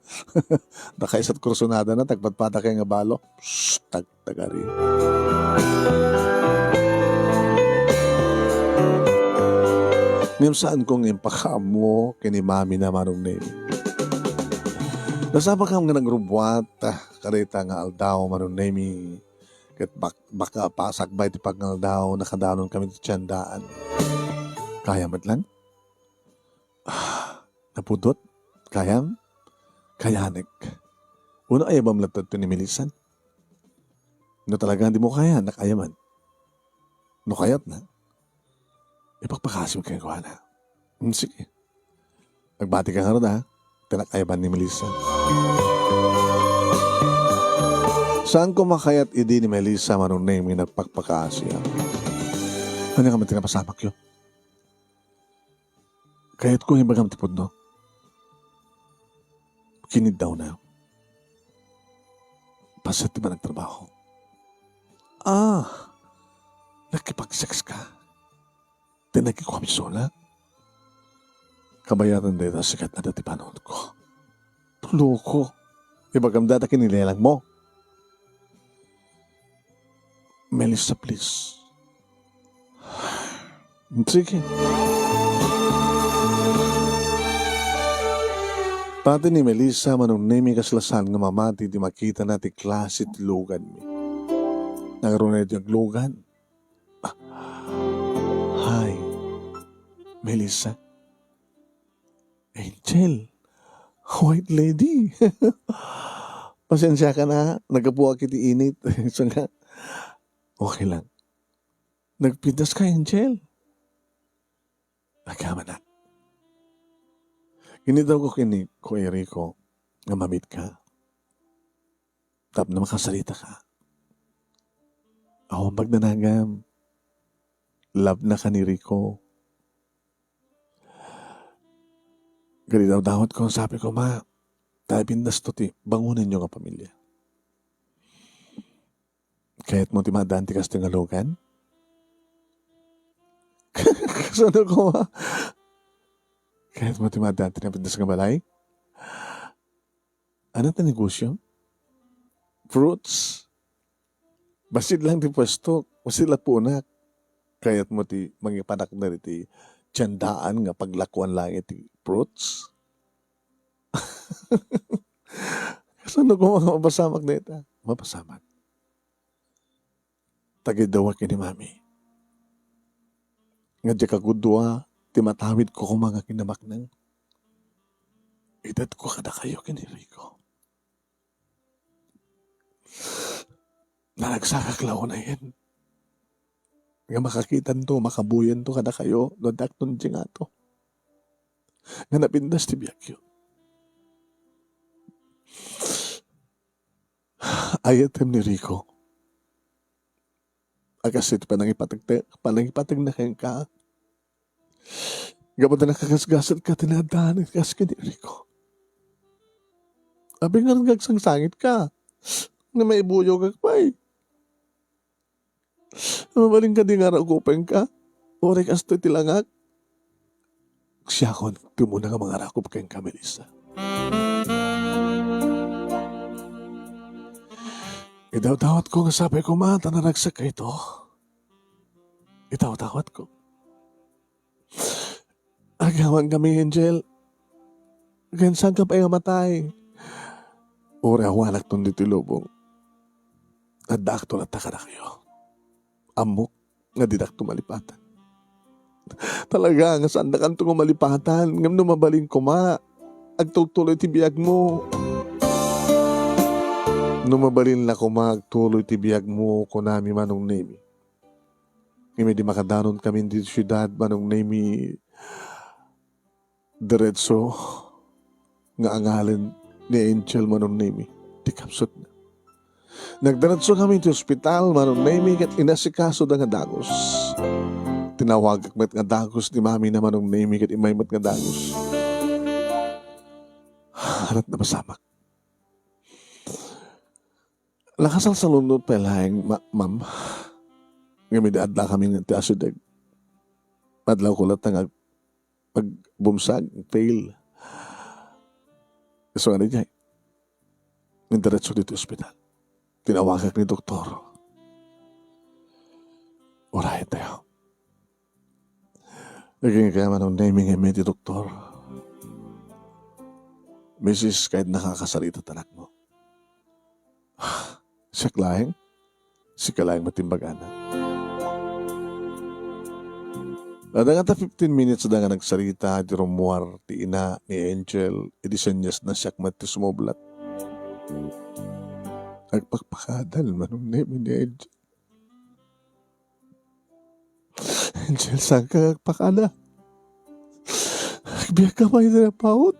Dakaysat kursunada na, tagpadpadakay nga balo. Psst, tag-, tagari. Ngem saan ko nga impakaammo ken ni Mami na, Manong Nemi. Nasapakam nga nagrubbuat, ah, kadayta nga aldaw, Manong Nemi. Ket bak-, baka pasakbay ti pagngaldaw, nakadanon kami ti tiendaan. Kaya met lang? Ah, napudot? Kayam? Kayanek. Wenno ayabam latta ti ni Milisan? No talaga dimo kaya, nak ayaman. No kayatna, ipakpakasim kenkuana. Hmm, sige. Agbati ka ngarud, ha? Ti nak ayaban ni Melissa. Saanko makayat idi ni Melissa, Manong Nemi, nagpakpakaasiak. Ania ka man ti napasamakyo? Kayatko nga ibagam ti pudno. Kiniddawna. Paset ti panagtrabaho. Ah, nakipag-sex ka? Ti nakikuam isu na? Kabayaran dayta sikat a dati panunko. Loko. Ibagam data kinilelangmo. Melissa, please. Sige. Pati ni Melissa, Manong Nemi, kasla saan nga mamati ti makitana ti klase ti luganmi. Nangruna iti aglugan. Ah, hi, Melissa. Angel, White Lady. Pasensiakan a, naggapuak iti init. Isu nga, okay lang. Nagpintas ka, Angel? Agamanak. Kinidawko ken ni Kuya Rico nga mamitka. Tapno makasarita ka. Awan pagnanagam. Love na ka ni Rico. Kadi dawdawatko, sapay koma, ta ipintasto ti bangonenyo nga pamilya. Kayatmo ti maaddaan ti kastoy nga lugan? Kasano koma? Kayatmo ti maaddaan ti napintas nga balay? Ania ti negosyo? Fruits? Bassit lang ti puesto, bassit lang puonak. Kayatmo ti mangipanak dagiti tiendaan nga paglakuan laeng ti fruits? Kasano koma nga mapasamak dayta? Mapasamak. Tagidawak ken ni Mami. Nga diak agudua ti matawidko koma nga kinabaknang. Itedko kadakayo ken ni Rico. Naragsakak la unayen nga makakitanto, makabuyanto kadakayo no adda agtun diay ngato nga napintas ti biagyo. Ayatem ni Rico a kas iti panangipateg-, panangipateg na kenka. Gapu ta nakagasgasatka ti naaddan kas ken ni Rico. Apay ngarud nga agsangsangitka? Nga maibuyogak pay. Mabalin kadi nga arakupenka? Uray kastoy ti langak? Siakon ti umuna nga mangarakop kenka, Melissa. Idawdawatko nga sapay koma ta naragsak kayto. Idawdawatko. Agawan kami, Angel. Ken saanka pay nga matay. Uray awanakton ditoy lubong, addaakto latta kadakayo. Ammok nga didakto malipatan. Talaga nga saandakanto nga malipatan, ngem no mabalin koma, agtultuloy ti biagmo. No mabalin la koma agtuloy ti biagmo, kunami, Manong Nemi. Ngem idi makadanon kami iti siudad, Manong Nemi, diretso nga angalen ni Angel, Manong Nemi, ti kapsutna. Nagdiretso kami iti ospital, Manong Nemi, ket inasikasoda nga dagus. Tinawagak met nga dagus ni Mami na, Manong Nemi, ket immay met nga dagus. Arat napasamak. Nakasalsalunod pay laeng, ma-, ma'am. Ngem idi adda kami ti asideg, adlawko latta nga ag-, agbumsag, fail. Isu nga diay, indiretso ditoy ospital. Tinawagak ni doktor. Uray tayo. Agingga, Manong Nemi, nga immay ti doktor. Misis, kayatnaka a kasarita ti anakmo. Siak laeng? Sika laeng met ti imbagana. Adda ngata fifteen minutes da nga nagsarita iti rummuar ti ina ni Angel, idi seniesna siak met ti sumublat. Agpakpakadal, Manong Nemi, ni Angel. Angel, saanka nga agpakada? Agbiagka pay iti napaut.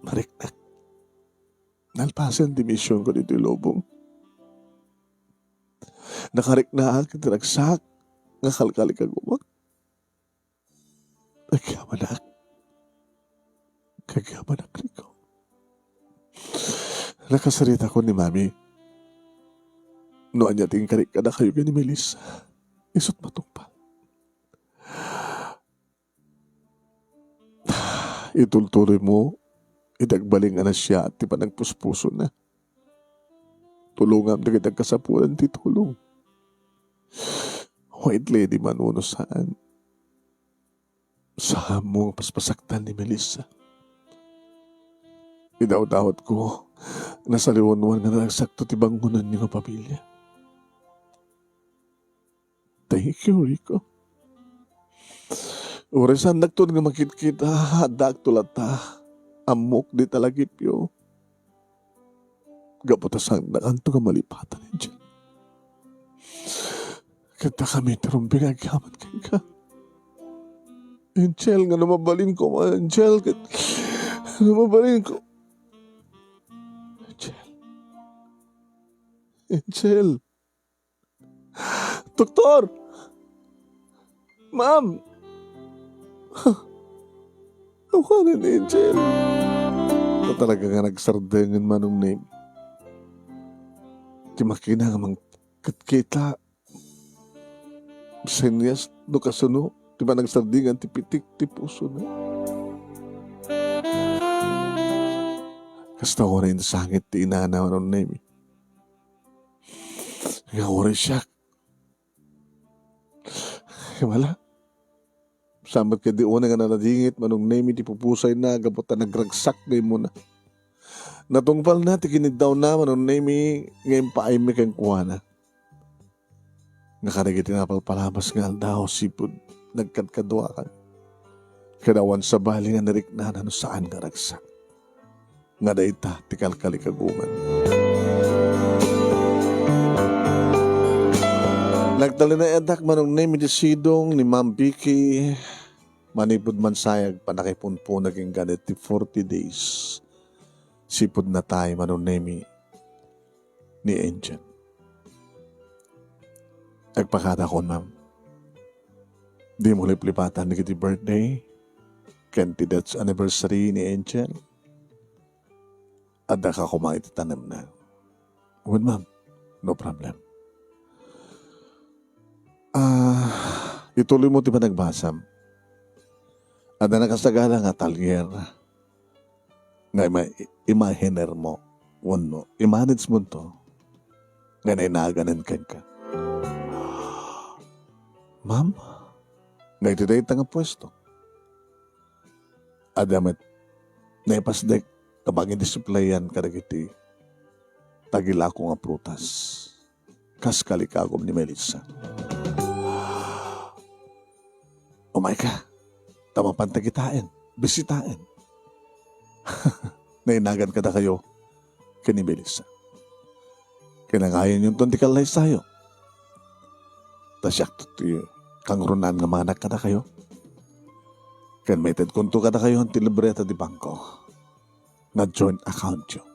Mariknak. Nalpasen ti misionko ditoy lubong. Nakariknaak iti ragsak nga kalkalikagumak. Agyamanak. Agyamanak, Rico. Nakasaritakon ni Mami no ania ti inkarik kadakayo ken ni Melissa. Isut' matungpal. Itultuloymo iti agbalin a nasia ti panagpuspusona. Tulongam dagiti agkasapulan ti tulong. White lady man wenno saan. Saanmo nga paspasaktan ni Melissa. Idawdawatko, nasaliwanwan nga nagsakto ti bangonanyo nga pamilya. Thank you, Rico. Uray saannakton nga makitkita, addaakto latta. Ammok dita lagipyo. Gapu ta saannakanto nga malipatan, Angel. Ket dakami ti rumbeng nga agyaman kenka. Angel, nga no mabalinko, Angel, ket no mabalinko. Angel. Angel. Doktor! Ma'am! Awanen, Angel. Ta talaga nga nagsardengen, Manong Nemi. Ti makina nga mangkitkita, senyas no kasano ti panagsardingan ti pitik ti pusona. Kasta uray insangit ti inana, Manong Nemi. Nga uray siak. Wala. Saan met ketdi unay nga naladingit, Manong Nemi, ti pupusayna gapu ta nagragsak nga immuna. Natungpalna ti kiniddawna, Manong Nemi, nga impaaymi kenkuana. Nga kadagiti napalpalabas nga aldaw, sipud nagkadkaduakan. Ket awan sabali nga nariknana no saan nga ragsak. Nga dayta ti kalkalikaguman. Nagtalinaedak, Manong Nemi, ti sidong ni Ma'am Vicky manipud man saya agpanakipunpunek inggana ti forty days. Sipud natay, Manong Nemi, ni Angel. Agpakadakon, ma'am. Dimo liplipatan dagiti birthday ken ti death anniversary ni Angel. Addaka koma iti tanemna. Wen, ma'am. No problem. Ah, ituloymo ti panagbasam. Adda nakasagana nga talyer nga ima-, imahinermo wenno i-managemonto nga nainaganen kenka. Ma'am, nga iti dayta nga puesto, adda met naipasdek nga mangidisuplayan kadagiti tagilako nga prutas. Kas kalikagum ni Melissa. Umayka, ta mapanta kitaen, bisitaen. Nainagan kadakayo ken ni Melissa. Kinangayonyonton ti kallaysayo. Ta siakto ti kangrunaan nga manganak kadakayo. Ken maitedkonto kadakayo ti libreta ti bangko nga joint accountyo.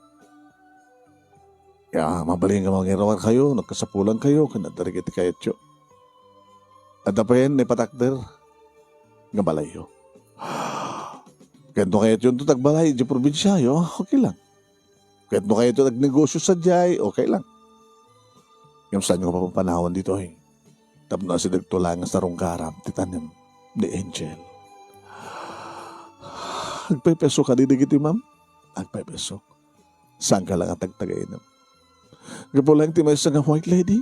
Ya, mabalin nga mangiruarkayo no kasapulankayo ken adda dagiti kayatyo. Adda pay naipatakder nga balayyo. Ket no kayatyonto ti agbalay idiay probinsiayo, okay lang. Ket no kayatyo ti agnegosio sadiay, okay lang. Ngem saanyo nga papapanawan ditoy tapno asidegto laeng nga sarunggaram ti tanem ni Angel. Agpaypayso kadi dagiti, ma'am? Agpaypayso. Saanka la nga tagtagainum. Gapu laeng ti maysa nga white lady.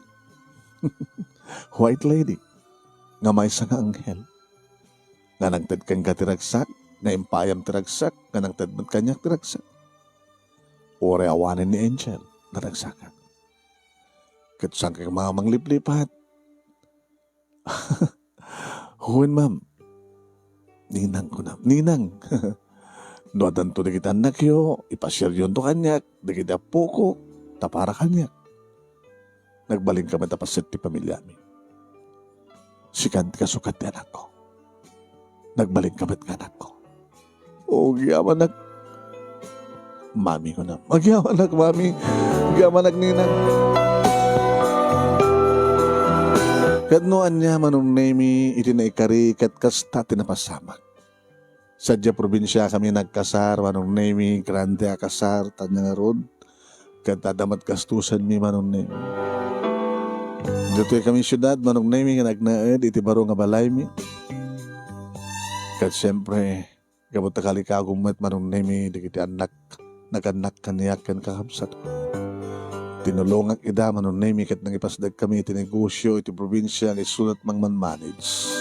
White lady. Nga maysa nga anghel. Nga nangted kenka ti ragsak, nga impayam ti ragsak, nga nangted met kaniak ti ragsak. Uray awanen ni Angel nga ragsakak. Ket saanka nga mangliplipat. Wen, ma'am. Ninang, kunam. Ninang. No addanto dagiti annakyo, ipasiaryonto kaniak, dagiti appoko, ta para kaniak. Nagbalinka met a paset ti pamiliami. Sikan ti kasukat ti anakko. Nagbalinka met nga anakko. O, agyamanak, mami, kunam. Agyamanak, mami. Agyamanak, ninang. Ket no ania, Manong Nemi, iti naikari ket kasta ti napasamak. Sadiay probinsia kami nagkasar, Manong Nemi, grande a kasar, tanya ngarud, ket adda met gastusanmi, Manong Nemi. Ditoy kami siudad, Manong Nemi, nga nagnaed iti baro nga balaymi. Ket siempre, gapu ta kalikago met, Manong Nemi, dagiti annak, nagannak kaniak ken kakabsat. Tinulongak ida, Manong Nemi, ket nangipasdek kami iti negosio iti probinsia nga isunat mangmanmanage.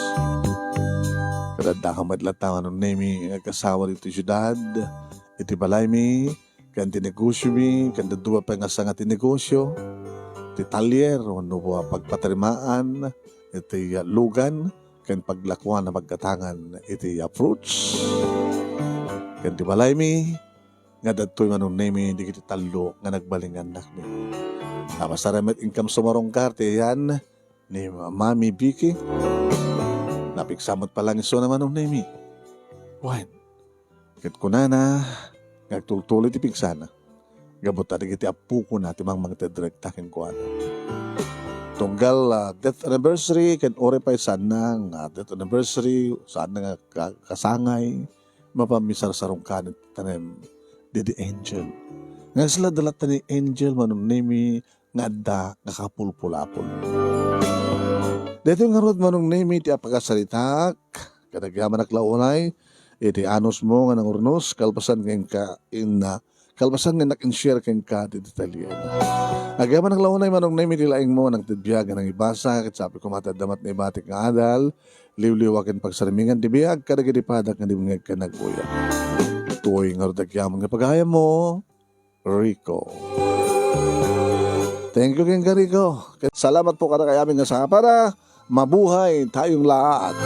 Ket adda ka met latta, Manong Nemi, nga agkasawa ditoy siudad, iti balaymi, ken ti negosiomi, ken dadduma pay nga sanga ti negosio, ti talyer, wenno pagpatarimaan, iti, ah, lugan, ken paglakuan a pagkatangan iti, ah, fruits. Ken ti balaymi, nga dadtoy, Manong Nemi, dagiti tallo nga nagbalin nga annakmi. Napasaray met inkam sumarungkar ti ayan ni Mami Vicky. Napigsa met pay laeng isuna, Manong Nemi. Wen, ket kunana nga agtultuloy ti pigsana. Gapu ta dagiti appokona ti mangmangted rekta kenkuana. Tunggal, ah, death anniversary, ken uray pay saanna nga death anniversary, saanna nga ka-, kasangay, mapanmi sarsarungkanen ti tanem didi Angel. Nga isla da latta ni Angel, Manong Nemi, nga adda nga kapulpulapol. Daytoy ngarud, Manong Nemi, ti apakasaritaak, ket agyamanak la unay iti anusmo nga nangurnos, kalpasan nga inka-, in-, kalpasan nga nag-inshare kenka ti detalye. Agyamanak la unay, Manong Nemi, ti laingmo nga nangted biag nga nangibasa, ket sapay koma ti adda met naibatik nga adal, liwliwa ken pagsarmingan ti biag kadagiti padak nga dimngeg ken naguyam. Daytoy ngarud ti agyamanak nga pagayammo, Rico. Thank you kenka, Rico. Salamat po kadakayo amin nga sapara. Mabuhay tayong lahat.